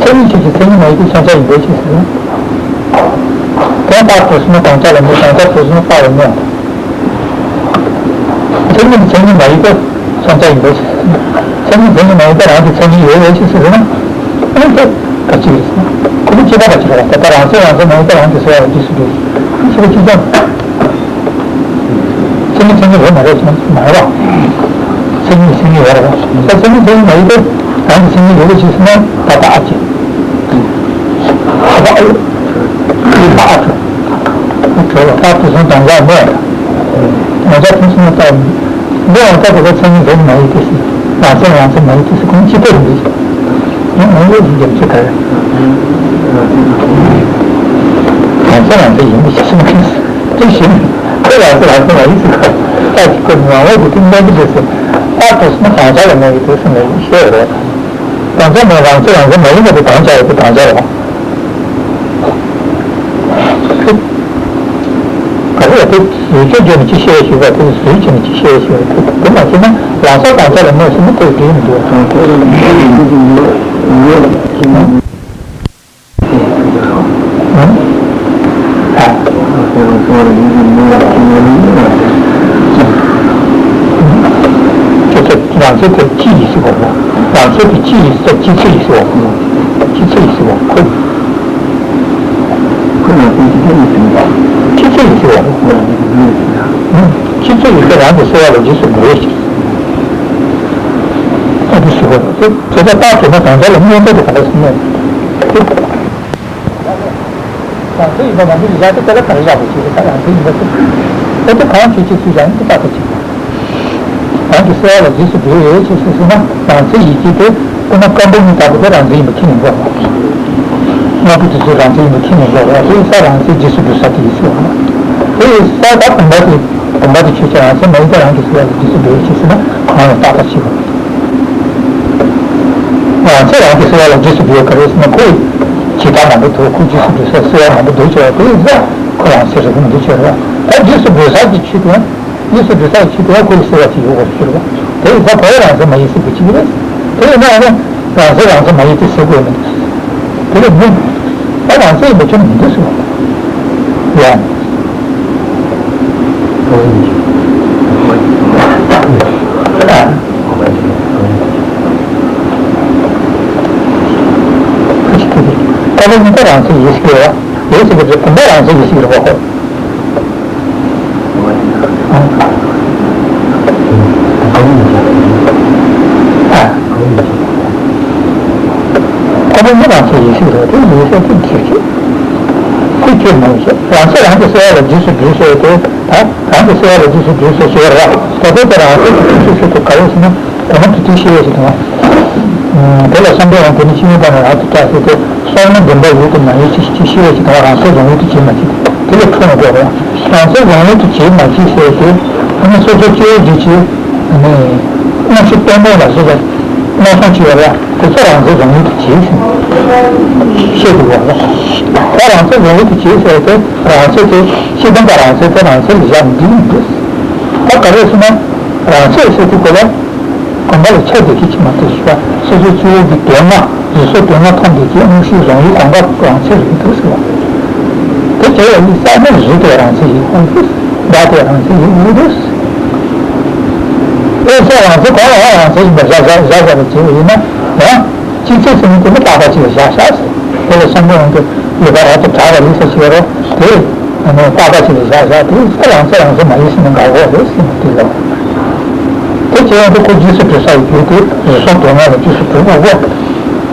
ཕྱིར། མཚན་ཉིད་ཆོས་ཅན་མཚན་ཉིད་མ་ཡིན་པའི་མཚོན་བྱ་ཡིན་པའི་ཕྱིར་ཟེར་ན། དོན་རྟགས་གྲོལ་སོང་ན་དམ་བཅའ་ལ་གནས། དམ་བཅའ་གྲོལ་སོང་ན་རྟགས་ལ་གནས། མཚན་ཉིད་མཚན་ཉིད་མ་ཡིན་པའི་མཚོན་བྱ་ཡིན་པའི་ཕྱིར། མཚན་ཉིད་མཚན་ཉིད་མ་ཡིན་པའི་རང་གི་མཚན་ཉིད་ཡོད་པའི་ཕྱིར་ཟེར་ན། ཨ་ནི་དེ་ག་ཅི་རེད་ཟེར་ན། ཁོ་བོ་སྐྱེ་བ་ག་ཅི་རེད་བ། ད་ལྟ་རང་ཚོད་རང་ཚོད་མ་ཡིན་པའི་རང་གི་སེལ་བ་ལ་རྗེས་སུ་འགྲོ། ཤེས་པ་གཅིག་ཀྱང་། མཚན་ཉིད་མཚན་ཉིད་ཡོད་མ་རེད་ཟེར་ན་མ་རེད་བ། མཚན་ཉིད་མཚན་ཉིད་ཡོད་རེད་བ། ད་མཚན་ཉིད་མཚན་ཉིད་མ་ཡིན་པའི་རང་གི་མཚན་ཉིད་ཡོད་པའི་ཕྱིར་ཟེར་ན་ད་ལྟ་ཨ་ཅེ། ད་ལྟ་ཨ་ཡོད། ད་ལྟ་ཨ་ཅེ། གྲོལ་བ་རྟགས་དེ་བཟུང་དམ་བཅའ་མེད། དམ་བཅའ་དེ་བཟུང་ན་རྟགས་མེད། འདི་ཡང་རྟགས་དེ་ལ་མཚན་ཉིད་རེད་མ་ཡིན་ཏེ་ཟེར། རང་མཚན་རང་མཚན་མ་ཡིན་ཏེ་ཟེར་ཁོང་གཅིག་པ་ཡིན་པའི་ཕྱིར། ཡང་ནང་ལོགས་ཀྱི་རྒྱབ་ཆོས་ག་རེ། རང་མཚན་རང་མཚན་ཡིན་པའི་ཕྱིར་གསུངས་མཁན་དེ་བཞིན་དུ་རང་མཚན་རང་མཚན་མ་ཡིན་ཟེར་ག་རེ་ལྟ་ཅི་དགོས་ནང་ལོགས་ཀྱི་ཏིང་འཛིན་གྱི་འདུག་ཟེར། རྟགས་དེ་བཟུང་ན་དམ་བཅའ་ལ་གནས་ཀྱི་འདུག་ཟེར་ནས་བཤད་རེད། དམ་བཅའ་ནི་རང་མཚན་རང་མཚན་མ་ཡིན་པ་དེ་དམ་བཅའ་ཡོད་པའི་དམ་བཅའ་རེད། ག་རེ་ལ་དེ་བཟོ་བཅོས་བརྗོད་ནས་ཅི་བཤད་ཞུས་པ་དེ་བཟོ་བྱས་ནས་ཅི་བཤད་ཞུས་པ་དེ་དེ་མ་བྱས་ན་ལམ་སང་དམ་བཅའ་ལ་གནས་སོང་ན་དེ་འགྲིག་མི་འདུག་ཁྱེད་ཚོ་རང་ཚོ་དེ་ཅི་ཡིན་ཟེར་བ་རེད། རང་ཚོ་དེ་ཅི་ཡིན་ཟེར་ཅི་ཚོད་ཡིན་ཟེར་བ་ཁོ་ཅི་ཚོད་ཡིན་ཟེར་བ་ཁོ། ཁོ་ན་ཚོ་ཅི་ཚོད་ཡིན་ཟེར་བ་ཅི་ཚོད་ཡིན་ཟེར་བ་ཁོ་ཅི་ཚོད་ཡིན་ཟེར་རང་གི་སེལ་བ་ལ་རྗེས་སུ་འགྲོ་བའི་ཕྱིར། ཨ་དེ་ཟེར་བ་རེད། དེ་ཚོ་རྟགས་དེ་ན་གང་ཟག་ལ་གནས་ཚད་དེ་ག་འདྲ་ཟེར་ན། རང་མཚན་ཡིན་པ་མ་འདུག་བཞག་སྟེ་དེ་ལ་ག་རེ་བཞག་པ་ཞིག་རེད། ད་རང་མཚན་ཡིན་པ་ཚོ་དེ་ཚོ་གང་བྱེད་ཅེས་སུ་བཞག་ཡིན་དེ་ལྟ་ལྟ་བྱེད་པ། རང་གི་སེལ་བ་ལ་རྗེས་སུ་འགྲོ་ཡོད་ཅེས་སུ་ཟེར་ན། རང་མཚན་ཡིན་གྱི་དེ་དཔེར་ན་སྐམ་པོ་གཉིས་ལྟ་བུ་དེ་རང་མཚན་ཡིན་པ་ཁས་ལེན་དགོས་པ། དམར་པོ་དེ་ཚོ་རང་མཚན་ཡིན་པ་ཁས་ལེན་དགོས་པ། དེ་ས་རང་མཚན་རྗེས་སུ་འགྲོ་ས་དེ་ཡིན་ཟེར་བ་ན། དེ་ས་ད་བུམ་པ་དེ་བུམ་པ་དེ་ཆོས་ཅན། རང་མཚན་མ་ཡིན་ཏེ་རང་གི་སེལ་བ་ལ་རྗེས་སུ་འགྲོ་ཡོད་ཅེས་ཟེར་ན་གང་ལ་བརྟག་པ་བྱེད་དགོས། རང་ཚོད་རང་གི་སེལ་བ་ལ་རྗེས་སུ་འགྲོ་བའི་སྐབས་སུ་ན་ཁོ་ཡི་བྱེད་སྟངས་མང་པོ་འདུག་ཁོ་རྗེས་སུ་འགྲོ་ས་སེལ་བ་མང་པོ་འདུག་ཅེས་པ་ཁོ་ཡི་ས་ཁོ་རང་ཚོད་རེད་ཁོ་མི་འདུག་ཅེས་པ། ད་རྗེས་སུ་འགྲོ་ས་ཀྱི་ཆེད་དུ་ཡང་རྗེས་སུ་འགྲོ་ས་ཀྱི་ཆེད་དུ་ཡང་ཁོ་ཡི་སེལ་བ་ཅིག་ཡོད་དགོས་ཟེར་བ། དེ་ཡི་ས་ཁོ་ཡི་རང་ཚོད་མ་ཡིན་སྲིད་པའི་ཆེད་རེད། དེ་ཡིན་ན་ཡང་ན་རང་ཚོད་རང་ཚོད་མ་ཡིན་ཏེ་སེལ་དགོས་མི་འདུག་དེ་ལས་མི་ད་རང་ཚོད་ཡིན་པ་ཁྱོད་མི་འདུག་ཟེར་བ། ཡང་། ཨ། ཁ་ཅིག་ཐུག་གི། ཀ་པ་གཉིས་ཀ་རང་ཚོད་ཡིན་ཟེར་བ། ཡིན་ཟེར་གི་རེད། བུམ་པ་རང་ཚོད་ཡིན་ཟེར་གི་རེད་པ་ཁོ། ཨ། ཀ་པ་གཉིས་རང་ཚོད་ཡིན་ཟེར་གི་རེད། དེ་ཡིན་ཟེར་དེ་འགྱུར་གྱི། ཁོས་ཁྱོད་མ་ཡིན་ཟེར། རང་ཚོད་རང་གི་སེལ་བ་ལ་རྗེས་སུ་འགྲོ་ཟེར་དེ། ད་རང་གི་སེལ་བ་ལ་རྗེས་སུ་འགྲོ་ཟེར་ཞེས་པ་རེད་བ། ད་ལྟའི་དེ་རང་ཚོད་ཀྱི་ཁྱད་ཆོས་ཤེས་དུས་ག་རེ་ཟེར་ན། གོང་མ་དེ་དུས་ཤེས་ཡས་ཤིག་དང་། དེ་ལ་བསམ་པའི་དབང་དེ་ནི་ཤེས་ཡོན་དང་རང་དུ་བཀྲ་ཟེར་ཏེ། སོགས་ན་བདེན་པ་ཡོད་དུ་མ་ཡོད་ཅི་ཞིག་ཅི་ཤེས་ཡས་ཤིག་དང་རང་ཚོད་བཟང་ཡོད་དུ་བྱེད་མ་བྱེད་དེ་ལ་འཁྲུལ་མི་དགོས་པ། རང་ཚོད་བཟང་ཡོད་དུ་བྱེད་མ་བྱེད་ཟེར་ཏེ། ཨ་ནི་སོ་སོ་སྐྱེ་བོ་འདི་ཅི། ཨ་ནི། རྣམ་ཤེས་སྟོང་པ་ལ་སོགས་པ། སྣང་སྟོང་ཅི་ཡོད་ལ། དེ་ཚོ་རང་ཚོད་བཟང་ཡོད་དུ་བྱེད་ཟིན། ཤེས་དགོས་པ། ད་རང་ཚོད་བཟང་ཡོད་དུ་བྱེད་ཟེར་ཏེ་རང་ཚོད་དེ་ཤེས་ལྡན་པ་རང་ཚོད་དེ་རང་ཚོད་ལ་བཞག་འདི་མི་འདུག་ད་ག་རེ་ཟེར་ན། རང་ཚོད་ཟེར་དུས་གོ་ལ། གོམས་པ་ལ་ཆགས་བསྡད་ཀྱི་ཅི་མ་གཏོགས་ཞུ་བ། སོ་སོའི་སྤྱི་བོ་གི་དོན་ལྔ། རིགས་སོགས་དོན་ལྔ་མཐོང་བསྡད་ཀྱི་མངོན་ཤེས་བཟང་ཡོད་གོམས་པ་རང་ཚོད་རེད་འདུག་ཟེར་བ། དེ་བྱས་ཡ་ཡིན་ས་ནི་རིགས་དེ་རང་ཚོད་ཡིན་དགོས་འདུག་བདག་དེ་རང་ཚོད་ཡིན་དགོས་འདུག་ཨེ་ས་རང་ཚོད་གང་ལ་རང་ཚོད་ཡིན་པ་བཞག་བཞག་བཞག་བཞག་པ་བྱས་པ་ཡིན་ན། ཡང་། གཅིག་ཚོད་ཟེར་ནས་དེ་ནི་བརྟག་པ་ཅིག་ལ་བཞག་བཞག་ཟེར། དེ་ལ་བསམ་བློ་ཡོང་དུས་ལུས་པ་རབ་ཏུ་དྲག་པ་ཡིན་ས་ཞིག་རོ། དེ། ཨ་ནི་བརྟག་པ་ཅིག་ལ་བཞག་བཞག་དེ་ས་རང་ཚོད་རང་ཚོད་མ་ཡིན་ཟེར་ན་འགལ་བ་རེད་ཟེར་ནས་དེ་ལ། དེ་བྱས་ཡོང་དུས་ཁོ་རྗེས་སུ་འགྲོ་ས་ཡི་རྒྱུ་དེ་རིགས་སོགས་དོན་ལྔ་ལ་རྗེས་སུ་འགྲོ་དགོས་པ།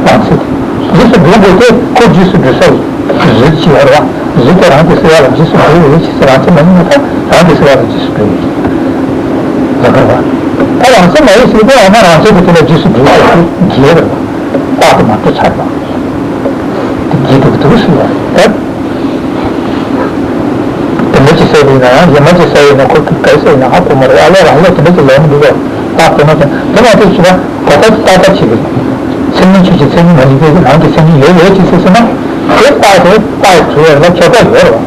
རང་ཚོད་དེ། རྗེས་སུ་འགྲོ་དགོས་དེ་ཁོ་རྗེས་སུ་འགྲོ་ས་ཡི་རིགས་ཅིག་ཡོད་རེད་བ། རིགས་དེ་རང་གི་སེལ་བ་ལ་རྗེས་སུ་འགྲོ་ཡོད་ཅེས་ཟེར་རང་ཚོད་མ་ཡིན་ན་ད་རང་གི་སེལ་བ་ལ་རྗེས་སུ་འགྲོ་ཡོད་ཅེས། ལ་འགལ་བ། ད་རང་ཚོད་མ་ཡིན་ཟེར་དུས་ཡང་ན་རང་ཚོད་དེ་དེ་ལ་རྗེས་སུ་འགྲོ་དགོས་དེ་འགལ་རེད་བ། རྟག་ཏུ་མ་གྲུབ་ཚར་བ། དེ་འགལ་འདུག་འདུག་ཟེར་བ་རེད། དེ་འདྲ་ཅིག་ཟེར་ཡིན་ན་ཡང་གཞན་མ་ཅིག་ཟེར་ཡིན་ན་ཁོ་གིས་ག་རེ་ཟེར་ཡིན་ན་ཧ་གོ་མ་རེད། ཨ་ལས་རང་ལས་དེ་འདྲ་ཅིག་ལོག་མི་འདུག་གོ། རྟག་ཏུ་མ་ཅིག་དེ་མ་གཏོགས་ཅི་ན་གོ་ཐག་ཅིག་ཏག་ཏག་བྱེད་དགོས། མཚན་ཉིད་ཆོས་ཅན་མཚན་ཉིད་མ་ཡིན་པའི་རང་གི་མཚན་ཉིད་ཡོད་ཡོད་ཅིག་ཟེར་ཟེར་ན། དེ་རྟག་ཏུ་རྟག་གྲུབ་ཡོད་ན་ཁྱད་པར་ཡོད་རེད་བ།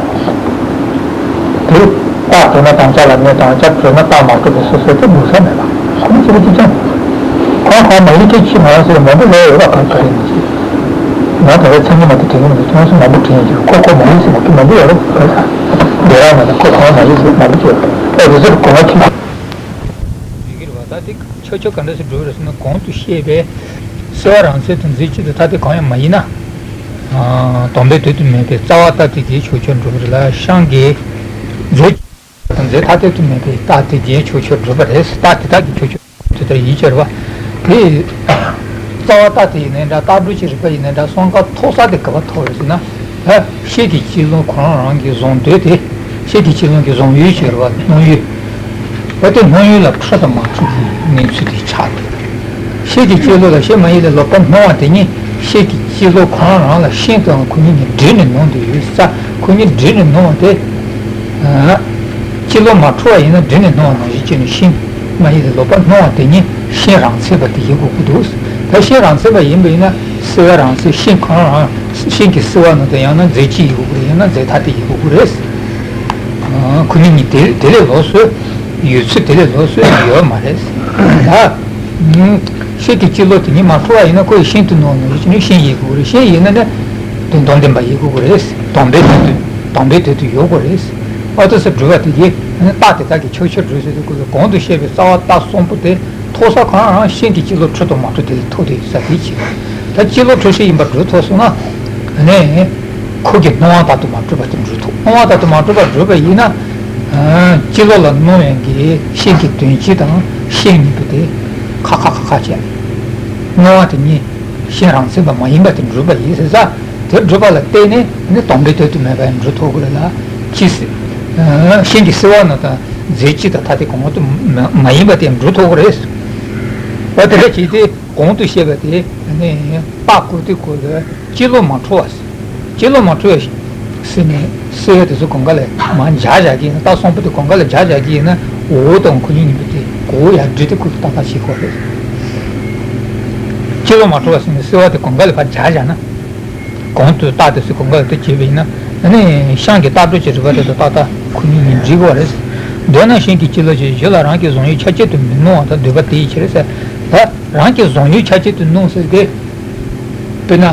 དེ་རྟག་གྲུབ་ན་དམ་བཅའ་ལ་གནས་དང་། བཅའ་གྲུབ་ན་རྟག་མ་གྲུབ་པའི་སོ་སོའི་དེ་འདུག་ས་མེད་པ། ཁོང་ཅི་རེད་ཅི་ཅང་། ཁོང་ཁོང་མ་ཡིན་ཁྱད་ཆོས་མ་ཡིན་ཟེར་མང་པོ་ལས་ཡོད་པ་གང་ག་རེ་ཡིན་གྱི། ང་ད་ལྟ་མཚན་ཉིད་མ་དེ་དྲན་གྱི་མི་འདུག་ཁྱོད་ཚོ་མང་པོ་དྲན་ཡོད་ཀྱི། ཁོ་ཁོ་མ་ཡིན་ཟེར་མ་གི་མང་པོ་ཡོད་རེད་ག་ས། འདི་རང་མ་ད་ཁོ་ཁོང་མ་ཡིན་ཟེར་མང་པོ་བྱས། ཨེ་དེ་ཚོར་གོ་བ་ཁྱི། ཡི་གེ་རེད་བ། ད་དེ་ཆོས་ཆོས་ག་འདྲ་ཞིག་འགྲོ་རེད་ཟེར་ན་གོང་དུ་བཤད་པའི་སེལ་བ་རང་མཚན་དང་རྫས་གཅིག་ཏུ་ཐ་དད་གང་ཡང་མ་ཡིན་ན། སྡོམ་པའི་དོད་དུ་མེད་པའི་རྩ་བ་ལྟ་དེ་གའི་ཕྱོགས་ཆོས་འགྲུབ་པ་རེད་ལ། ཤིང་གི་རྫས་དང་རྫས་ཐ་དད་དུ་མེད་པའི་རྟགས་དེ་གའི་ཕྱོགས་ཆོས་འགྲུབ་པ་རེད། རྟགས་དེ་དག་གི་ཕྱོགས་ཆོས་དེ་ལྟར་ཡིད་ཆེས་པ་དེ། རྩ་བ་ལྟ་དེ་ཡིན་ནའི་འདྲ། རྟགས་འགྲོ་ཅི་རིག་པ་ཡིན་ནའི་འདྲ། གསུམ་ཀ་མཐོ་ས་དེ་ག་པར་མཐོ་རེད་ཟེར་ན། ཤེལ་གྱི་སྤྱི་ལོ་ཁོ་རང་རང་གི་བཟུང་དོད་དེ། ཤེལ་གྱི་སྤྱི་ལོ་གི་བཟུང་ཡུལ་ཅིག་ཡོད་རེད་བ། སྣང་ཡུལ། འོ་དེ་སྣང་ཡུལ་ལ་འཕྲོད་དང་མ་འཕྲོད་ཀྱི་གནས་ཚུལ་དེ་ཆགས་འདུག་ཤེལ་གྱི་སྤྱི་ལོ་ལ་ཤེལ་མ་ཡིན་ལས་ལོག་པར་སྣང་བ་དེ་ཉིད་ཤེལ་གྱི་སྤྱི་ལོ་ཁོ་རང་རང་ལ་ཤིང་དང་ཁོ་གཉིས་ནི་སྦྲེལ་ནས་སྣང་དུ་ཡོད་ས། ཁོ་གཉིས་སྦྲེལ་ནས་སྣང་བ་དེ། སྤྱི་ལོ་མ་འཕྲོ་བ་ཡིན་ན་སྦྲེལ་ནས་སྣང་བ་ནང་བཞིན་བྱས་ནས་ཤེལ་མ་ཡིན་ལས་ལོག་པར་སྣང་བ་དེ་ཉིད་ཤིང་རང་མཚན་པ་དེ་ཡིན་དགོས་ཀྱི་འདུག་ད་ཤིང་རང་མཚན་པ་ཡིན་པ་ཡིན་ན་སེལ་བ་རང་མཚན་ཤིང་ཁོ་རང་རང་ཤིང་གི་སེལ་བ་ནང་དུ་ཡང་ན་རྫས་གཅིག་ཡིན་དགོས་ཀྱི་རེད། ཡང་ན་རྫས་ཐ་དད་ཡིན་དགོས་ཀྱི་རེད། ཁོ་གཉིས་གཉིས་དེ་དེ་ལས་ལོགས་སུ། ཡོད་ཚུལ་དེ་ལས་ལོགས་སུ་ཡོད་མ་རེད། ད། ཤེལ་གྱི་སྤྱི་ལོ་དེ་ཉིད་མ་འཕྲོ་བ་ཡིན་ན་ཁོ་ཡི་ཤིང་དུ་སྣང་ནས་ཡིད་ནི་ཤིང་ཡིན་དགོས་རེད། ཤིང་ཡིན་ན་ནི། དེ་སྡོམ་ལྡན་པ་ཡིན་དགོས་རེད། སྡོམ་པའི་དོན་དུ་སྡོམ་པའི་དོན་དུ་ཡོད་དགོས་རེད། ཨ་ཏོ་སེ་སྒྲུབ་པ་དེ་གིས་རྟགས་དེ་དག་གི་ཕྱོགས་ཆོས་འགྲུབ་ཟེར་དུས་ཁོ་ལ་གོང་དུ་བཤད་པའི་རྩ་བ་རྟགས་གསུམ་པོ་དེ་མཐོ་ས་གང་རང་ཤིང་གི་སྤྱི་ལོ་འཕྲོད་དང་མ་འཕྲོད་དེ་ལས་མཐོ་དེ་ས་དེ་ཆེ། ད་སྤྱི་ལོ་འཕྲོད་ཤེས་ཡིན་པ་འགྲུབ་ཐུབ་སོང་ན། ཨ་ནི། ཁོ་གི་སྣང་བ་ལྟར་དུ་མ་གྲུབ་པ་དེ་འགྲུབ་ཐུབ། སྣང་བ་ལྟར་དུ་མ་གྲུབ་པ་འགྲུབ་པ་ཡིན་ན། སྤྱི་ལོ་ལ་སྣང་བའི་གི་ཤིང་གི་དོན་སྤྱི་དང་ཤིང་གཉིས་པོ་དེ་ཁ་ཁ་ཁ་ཁ་བྱས། སྣང་བ་དེ་ཉིད་ཤིང་རང་མཚན་པ་མ་ཡིན་པ་དེ་འགྲུབ་པ་ཡིན་ཟེར་ས། དེ་སྒྲུབ་པ་ལ་བརྟེན་ནས་ནི་དམ་པའི་དོན་དུ་མེད་པ་ཡང་འགྲུབ་ཐུབ་དགོས་ལ། ཅི་སྲིད་གཞན་གྱི་སྲིད་པ་རྣམས་དང་རྫས་སྤྱི་དང་ཐ་དད་གང་དུ་མ་ཡིན་པ་དེ་འགྲུབ་ཐུབ་དགོས་རེད། འོ་དེ་འདྲ་བྱས་ཏེ་གོང་དུ་བཤད་པ་དེ་ནི་པ་ཀོ་ཏི་ཀོ་ལ་སྤྱི་བློ་མ་འཁྲུལ་བ། སྤྱི་བློ་མ་འཁྲུལ་བ་སྲིད་ནས་སྲིད་པ་དེ་ཚོ་གང་ག་ལ་མར་འཇགས་བཞག་གི་ཡིན་ན། རྟགས་གསུམ་པོ་དེ་གང་ག་ལ་འཇགས་བཞག་གི་ཡིན་ན། འོ་དང་ཁོ་གཉིས་གཉིས་པོ་དེ་གོ་ཡར་སྒྲིལ་ཏེ་ཁོ་ཏག་ཏག་བྱེད་དགོས་རེད། སྤྱི་བློ་མ་འཁྲུལ་བ་སྲིད་ནས་སྲིད་པ་དེ་གང་ག་ལ་ཕར་འཇགས་བཞག་ན། གོང་དུ་རྟགས་དེ་ཚོ་གང་ག་ལ་དེ་བྱས་པ་ཡིན་ན། ཨ་ནི་ཤིང་གི་ལྟག་སྒྲོ་གཅིག་རིག་པ་དེ་དང་ཏག་ཏག་ཁོ་གཉིས་གཉིས་འགྲིག་གི་རེད། འདོད་ན་གཞན་གྱི་སྤྱི་བློ་ཞེས། གཞི་ལ་རང་གི་བཟང་ཡུལ་ཆ་གཅིག་ཏུ་མི་སྣང་བ་དང་འདོད་པ་དེ་ཡི་ཕྱིར་ཟེར། ད་རང་གི་བཟང་ཡུལ་ཆ་གཅིག་ཏུ་སྣང་ཟེར་ཏེ། དཔེར་ན།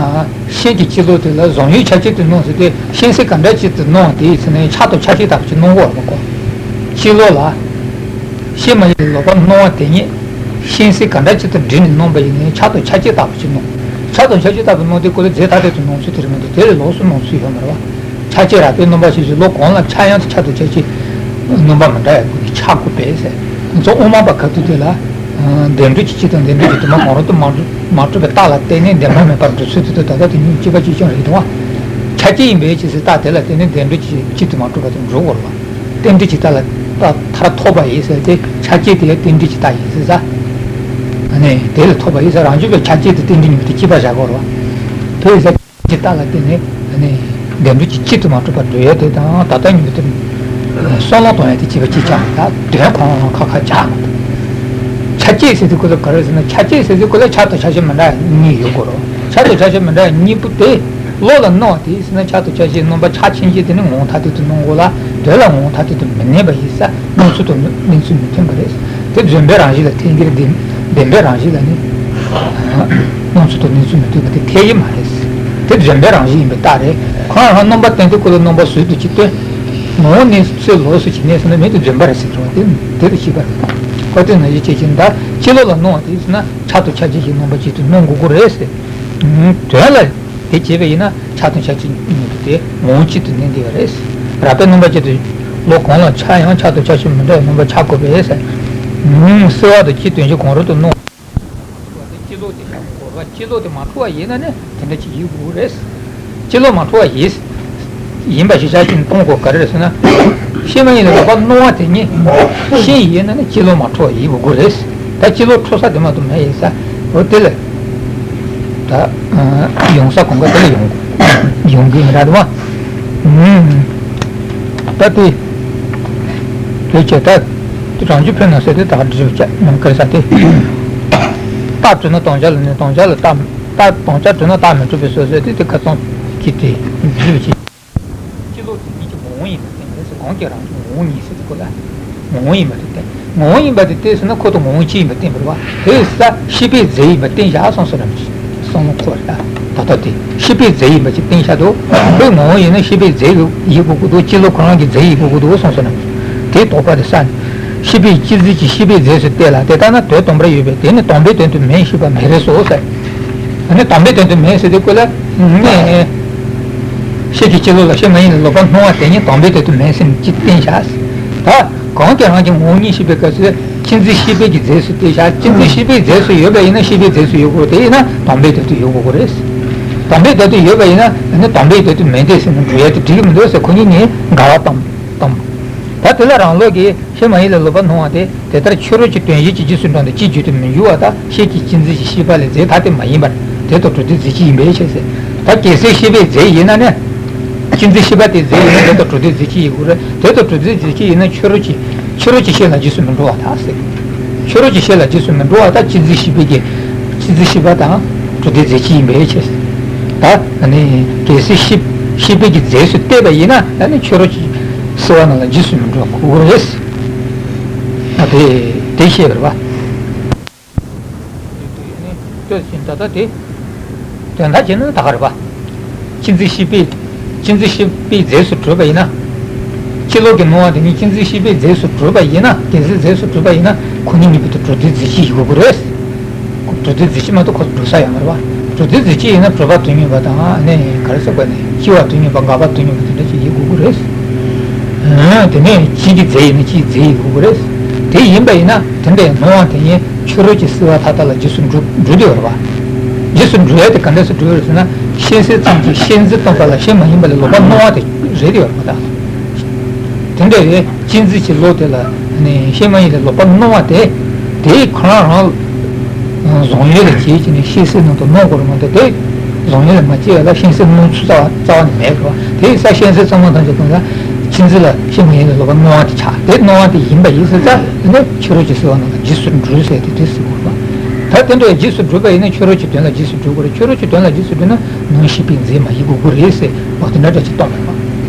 གཞན་གྱི་སྤྱི་བློ་དེ་ལ་བཟང་ཡུལ་ཆ་གཅིག་ཏུ་སྣང་ཟེར་ཏེ། གཞན་སེལ་ག་འདྲ་གཅིག་ཏུ་སྣང་བ་དེ་ཡི་ཚེ་ནས་ཆགས་སྡང་ཆ་ཤས་ལྟ་བུ་ཅིག་སྣང་གི་ཡོད་རེད་པ་ཀོ། སྤྱི་བློ་ལ། གཞན་མ་ཡིན་ལ་ལོག་པར་སྣང་བ་དེ་ཉིད་གཞན་སེལ་ག་འདྲ་ཅིག་དང་བསྒྲིལ་ནས་སྣང་བ་ཡིན་ནའི་ཆགས་སྡང་ཆ་ཤས་ལྟ་བུ་ཅིག་སྣང་། ཆགས་སྡང་ཆ་ཤས་ལྟ་བུ་སྣང་དུས་སྐབས་ལ་རྫས་ཐ་དད་དུ་སྣང་ཚུལ་དེ་རེད་མ་གཏོགས་དེ་ལས་ལོགས་སུ་སྣང་ཚུལ་ཡོད་མ་རེད་པ། ཆ་ཤས་རགས་པའི་སྣང་བ་ཞེས་བྱ་བློ་གང་ལ་ཆགས་ཡང་དུ་ཆགས་སྡང་ཆ་ཤས་སྣང་བ་མི་འདྲ་བའི་སྒོ་ནས་ཆགས་དགོས་པས་ཟེར། ང་ཚོ་དབུ་མ་པ་ག་དུས་དེ་ལ། བདེན་གྲུབ་ཀྱི་སྤྱི་དང་བདེན་གྲུབ་ཀྱི་དོན་མ་གང་རུང་དུ་མ་གྲུབ་མ་གྲུབ་པའི་རྟགས་ལ་བརྟེན་ནས་བདེན་པ་མེད་པར་འགྲོ་ཚུལ་དེ་དང་ད་ལྟ་དེ་གཉིས་གཅིག་པ་གཅིག་རྐྱང་རེད་དོ། ཆ་ཤས་ཡིན་པའི་ཕྱིར་ཟེར་རྟགས་དེ་ལ་བརྟེན་ནས་བདེན་གྲུབ་ཀྱི་སྤྱི་དུ་མ་གྲུབ་པ་དེ་འགྲོ་དགོས་རེད་པ། རྟེན་འབྲེལ་གྱི་རྟགས་ལ་རྟགས་མཐར་ཐུག་པ་ཡིན་ཟེར་ཏེ་ཆ་ཤས་དེ་རྟེན་འབྲེལ་གྱི་རྟགས་ཡིན་ཟེར་ས། ཨ་ནི་དེ་ལ་ཐུག་པ་ཡིན་ཟེར། རང་རྒྱུད་པའི་ཆ་ཤས་དེ་རྟེན་འབྲེལ་ཡིན་པ་དེ་གཅིག་པ་བཞག་དགོས་རེད་པ། དེ་ཡིན་ཟེར། ཀྱི་རྟགས་ལ་བརྟེན་ནས་ནི་བདེན་གྲུབ་ཀྱི་སྤྱི་དུ་མ་གྲུབ་པར་འགྲོ་ཡ་དེ་དང་། ད་ལྟ་ཉིད་དུ་བསམ་བློ་གཏོང་ཡ་དེ་བྱེད་པ་གཅིག་ཆགས་ད་དོན་གང་ཁ་ཁ་ཆགས། ཆ་ཤས་ཟེར་དུས་སྐོར་ལ་ག་རེ་ཟེར་ན། ཆ་ཤས་ཟེར་དུས་སྐོར་ལ་ཆགས་སྡང་ཆ་ཤས་མི་འདྲ་གཉིས་ཡོད་དགོས་རེད། ཆགས་སྡང་ཆ་ཤས་མི་འདྲ་གཉིས་པོ་དེ་བློ་ལ་སྣང་བ་དེ་ཟེར་ན། ཆགས་སྡང་ཆ་ཤས་སྣང་བ་ཆགས་ཕྱིན་ཆད་དེ་ནི་ངོ་བོ་ཐ་དད་དུ་སྣང་དགོས་ལ། དོན་ལ་ངོ་བོ་ཐ་དད་དུ་མི་གནས་པ་ཡིན་ས། སྣང་ཚུལ་དང་གནས་ཚུལ་མི་མཐུན་པ་རེད། དེ་བརྫུན་པའི་རང་བཞིན་ལ་འཐད་ཀྱི་རེད། བདེན་བདེན་པའི་རང་བཞིན་ལ་ནི་སྣང་ཚུལ་དང་གནས་ཚུལ་མི་མཐུན་པ་དེ་འཐད་ཀྱི་མ་རེད། དེ་བརྫུན་པའི་རང་བཞིན་ཡིན་པའི་རྟགས་རེད། ཁོ་རང་རྣམ་པར་བསྟན་དུས་སྐོར་ལ་རྣམ་པ་ཟུར་དུ་ཅིག་སྟོན། ངོ་བོ་གནས་ཚུལ་ལོགས་སུ་ཅིག་གནས་སོང་ན་མེད་དུ་བརྫུན་པ་རེད་ཟེར་གྱི་རེད་པ། དེ་དེ་ལ་ཤེས་པ་རེད། ཁོ་དེ་ནང་བཞིན་བྱེད་ཅིང་། ད་སྤྱི་བློ་ལ་སྣང་བ་དེ་ཟེར་ན་ཆགས་སྡང་ཆ་ཤས་ཀྱི་རྣམ་པ་གཅིག་ཏུ་སྣང་དགོས་ཀྱི་རེད་ཟེར། དོན་ལ། དེ་བྱས་པ་ཡིན་ན་ཆགས་སྡང་ཆ་ཤས་ཉིད་དུ་དེ་ངོ་བོ་གཅིག་ཏུ་གནས་འདི་བ་རེད། རགས་པའི་རྣམ་པ་ཅན་དུ་བློ་གང་ལ་ཆགས་ཡང་ཆགས་སྡང་ཆ་ཤས་མི་འདྲ་བའི་རྣམ་པ་ཆགས་དགོས་པས་ཟེར། སྲིད་པ་དང་སྤྱིའི་དོན་གཞན་གང་རུང་དུ་སྣང་བ་དེ་སྤྱི་བློ་དེ་བཞག་དགོས་པ། སྤྱི་བློ་དེ་མ་འཁྲུལ་བ་ཡིན་ན་ནི་དེ་འདྲ་ཅིག་ཡིན་དགོས་རེད། སྤྱི་བློ་མ་འཁྲུལ་བ་ཡིན། ཡིན་པ་ཞིག་ཆ་ཤས་སྟོན་དགོས་ག་རེ་རེད་ཟེར་ན། ཤེས་མ་ཡིན་ལ་ལོག་པར་སྣང་བ་དེ་ཉིད་ཤེས་ཡིན་ན་ནི་སྤྱི་བློ་མ་འཁྲུལ་བ་ཡིན་དགོས་རེད། ད་སྤྱི་བློ་འཁྲུལ་ས་དེ་མ་གཏོགས་མེད་ཡིན་ས། འོ་དེ་ལ། ད་ཡོང་ས་གང་ག་དེ་ལ་ཡོང་ཡོང་གི་མི་འདྲ་འདུག་བ། ད་དེ་དེ་བྱས་ད་རང་རྒྱུད་ཕན་ན་ཟེར་དེ་ད་འགྲིག་བྱ་མང་ག་ས་དེ། རྟགས་གྲུབ་ན་དམ་བཅའ་ལ་ནི་དམ་བཅའ་ལ་རྟགས་རྟགས་དམ་བཅའ་གྲུབ་ན་རྟགས་མི་འགྲུབ་པའི་སོ་སོ་དེ་དེ་ཁ་ཚང་གི་དེ་འགྲིག་བྱེད། སྤྱི་བློ་དེ་ཉིད་ཀྱི་ངོ་བོ་ཡིན་པར་བསྟན་པས་སོ། གང་གིས་རང་གི་ངོ་བོ་ཉིད་ཟེར་དུས་སྐོར་ལ། ངོ་བོ་ཡིན་པར་བསྟན། ངོ་བོ་ཡིན་པ་དེ་བསྟན་ཟེར་ན་ཁོ་དང་ངོ་བོ་གཅིག་ཡིན་པར་བསྟན་པ་རེད་པ། དེ་ས་ཤེས་པའི་རྫས་ཡིན་པར་བསྟན་བཞག་སོང་ཟེར་རམ། བསམ་བློ་འཁོར་བ་རེད་ད། ད་ལྟ་དེ་ཤེས་པའི་རྫས་ཡིན་པ་ཅིག་བསྟན་བཞག་འདུག་ཁོའི་ངོ་བོ་ཡིན་ན་ཤེས་པའི་རྫས་ཡིན་དགོས་ཀྱི་འདུག་སྤྱི་བློ་ཁོ་རང་གི་རྫས་ཡིན་དགོས་ཀྱི་འདུག་སོང་ཟེར་རམ། དེ་དོགས་པ་དེ་ས་ནས། ཤེས་པའི་སྤྱི་རྫས་ཀྱི་ཤེས་པའི་རྫས་སུ་བལྟས་ལ། དེ་ལྟ་ན་དོན་དམ་པར་ཡོད་པས་དེ་ནི་དམ་པའི་དོན་དུ་མེད་ཞེས་པ་མེད་རེད་སོ་ཟེར། ཨ་ནི་དམ་པའི་དོན་དུ་མེད་ཟེར་དུས་སྐོར་ལ་ནི། ཤེས་ཀྱི་སྤྱི་བློ་ལ་ཤེས་མ་ཡིན་ལ་ལོག་པར་སྣང་བ་དེ་ཉིད་དམ་པའི་དོན་དུ་མེད་ཟེར་ནས་ཅི་བསྟན་བཞག་ད་གང་གིས་རང་གི་ངོ་བོ་ཉིད་ཤེས་པའི་སྐབས་སུ་སྤྱི་རྫས་ཤེས་པའི་གི་རྫས་སུ་བལྟས་བཞག་སྤྱི་རྫས་ཤེས་པའི་རྫས་སུ་ཡོད་པ་ཡིན་ན་ཤེས་པའི་རྫས་སུ་ཡོད་དགོས། དེ་ཡིན་ན་དམ་པའི་དོན་དུ་ཡོད་དགོས་རེད། དམ་པའི་དོན་དུ་ཡོད་པ་ཡིན་ན་ནི་དམ་པའི་དོན་དུ་མེད་འདོད་ཟེར་ནས་འགྲོ་ཡ་དེ་འགྲིག་གི་མི་འདུག་ཟེར། ཁོ་གཉིས་ནི་འགལ་བ་དམ་དམ། ད་དེ་ལ་རང་ལུགས་ཀྱི་ཤེས་མ་ཡིན་ལ་ལོག་པར་སྣང་བ་དེ་དེ་ལྟར་ཕྱི་རོལ་གྱི་དོན་གཞན་གྱི་རྗེས་སུ་འགྲོ་འདི་སྤྱིའི་རྒྱུད་དུ་མི་འགྱུར་བ་དང་ཤེས་ཀྱི་སྤྱི་རྫས་ཀྱི་ཤེས་པ་ལས་རྫས་ཐ་དད་མ་ཡིན་པར་དེ་དང་གྲུབ་མཐའི་རྫས་གཅིག་ཡིན་པའི་ཕྱིར་ཟེར། ད་གལ་སྲིད་ཤེས་པའི་རྫས་ཡིན་ན་ནི། སྤྱི་རྫས་ཤེས་པ་དེ་རྫས་ཡིན་ན་དེ་དང་གྲུབ་མཐའི་རྫས་གཅིག་ཡིན་དགོས་རེད། དེ་དང་གྲུབ་མཐའི་རྫས་གཅིག་ཡིན་ན་ཕྱི་རོལ་གྱི་ཕྱི་རོལ་གྱི་ཤེས་ལ་རྗེས་སུ་མི་འགྲོ་བ་དང་ཟེར། ཕྱི་རོལ་གྱི་ཤེས་ལ་རྗེས་སུ་མི་འགྲོ་བ་དང་སྤྱི་རྫས་ཤེས་པའི་གི་སྤྱི་རྫས་ཤེས་པ་དང་གྲུབ་མཐའི་རྫས་གཅིག་ཡིན་པའི་ཕྱིར། ད་ནི་གལ་སྲིད་ཤེས་ཤེས་པའི་གི་རྫས་སུ་བལྟས་པ་ཡིན་ན་ད་ནི་ཕྱི་རོལ་གྱི་སྲིད་པ་རྣམས་ལ་རྗེས་སུ་མི་འགྲོ་དགོས་རེད། ཨ་དེ་དེ་ཤེས་པ་རེད་པ། ལྟོས་ཤིང་ད་ལྟ་དེ་དོན་དག་བྱས་ན་ད་ག་རེད་པ། སྤྱི་རྫས་ཤེས་པའི་སྤྱི་རྫས་ཤེས་པའི་རྫས་སུ་གྲུབ་པ་ཡིན་ན། སྤྱི་བློ་གི་སྣང་བ་དེ་ཉིད་སྤྱི་རྫས་ཤེས་པའི་རྫས་སུ་གྲུབ་པ་ཡིན་ན། གལ་སྲིད་རྫས་སུ་གྲུབ་པ་ཡིན་ན་ཁོ་གཉིས་གཉིས་པོ་དེ་གྲུབ་མཐའི་རྫས་གཅིག་ཡིན་དགོས་ཀྱི་རེད། གྲུབ་མཐའི་རྫས་གཅིག་མ་གཏོགས་ཁོ་གྲུབ་ས་ཡོད་མ་རེད་པ། གྲུབ་མཐའི་རྫས་གཅིག་ཡིན་ན་གྲུབ་པ་དོན་ཡོད་པ་དང་ནི་ག་རེ་ཟེར་དགོས་ནི་སྐྱེ་བ་དོན་ཡོད་པ་འགག་པ་དོན་ཡོད་པ་དེ་འདྲ་ཅིག་ཡིན་དགོས་ཀྱི་རེད། དེ་ནས་གཅིག་གི་རྫས་ཡིན་ན་གཅིག་གི་རྫས་ཡིན་དགོས་ཀྱི་རེད། དེ་ཡིན་པ་ཡིན་ན་དེ་འདྲའི་སྣང་བ་དེ་ཉིད་ཕྱི་རོལ་གྱི་སྲིད་པ་མཐའ་དག་ལ་རྗེས་སུ་འགྲོ་འགྲོ་བསྡད་ཡོད་རེད་པ། རྗེས་སུ་འགྲོ་ཡ་དེ་ག་འདྲས་སུ་འགྲོ་ཡོད་རེད་ཟེར་ན། ཤེས་ཟེར་ཙམ་གྱིས་ཤེས་འཛིན་སྟོང་པ་ལ་ཤེས་མ་ཡིན་པ་ལས་ལོག་པར་སྣང་བ་དེ་རེད་ཡོད་མ་ད། དེ་འདྲ་རེད། ཅི་འཛིན་གྱི་བློ་དེ་ལ་ནི་ཤེས་མ་ཡིན་ལས་ལོག་པར་སྣང་བ་དེ། དེ་ཁོ་རང་རང་བཟང་ཡོད་ལ་སྐྱེས་ཀྱི་ནི་ཤེས་ཟེར་སྣང་དུ་སྣང་དགོས་རེད་མ་གཏོགས་དེ་བཟང་ཡོད་ལ་མ་སྐྱེས་ལ་ཤེས་ཟེར་སྣང་ཚུལ་རྩ་བ་རྩ་བ་ནས་མེད་རེད་བ། དེ་ས་ཤེས་ཟེར་ཚང་མ་ཐམས་ཅད་དང་ལ་ཅི་འཛིན་ལ་ཤེས་མ་ཡིན་ལས་ལོག་པར་སྣང་བ་དེ་ཆགས། དེ་སྣང་བ་དེ་ཡིན་པ་ཡིན་ཟེར་ཙང་ནི་ཕྱི་རོལ་གྱི་སེལ་བ་རྣམས་ལ་རྗེས་སུ་འགྲོ་ཟེར་དེ་དེ་ཟེར་དགོས་རེད་བ། ད་དེ་འདྲ་རྗེས་སུ་འགྲོ་བ་ཡིན་ན་ཕྱི་རོལ་གྱི་དོན་ལ་རྗེས་སུ་འགྲོ་དགོས་རེད། ཕྱི་རོལ་གྱི་དོན་ལ་རྗེས་སུ་འགྲོ་ན། ནང་ཤེས་པའི་རྫས་མ་ཡིན་དགོས་ཀྱི་རེད་ཟེར་བ་དེ་འདྲ་འདྲ་ཅིག་གཏོང་བ་རེད་བ།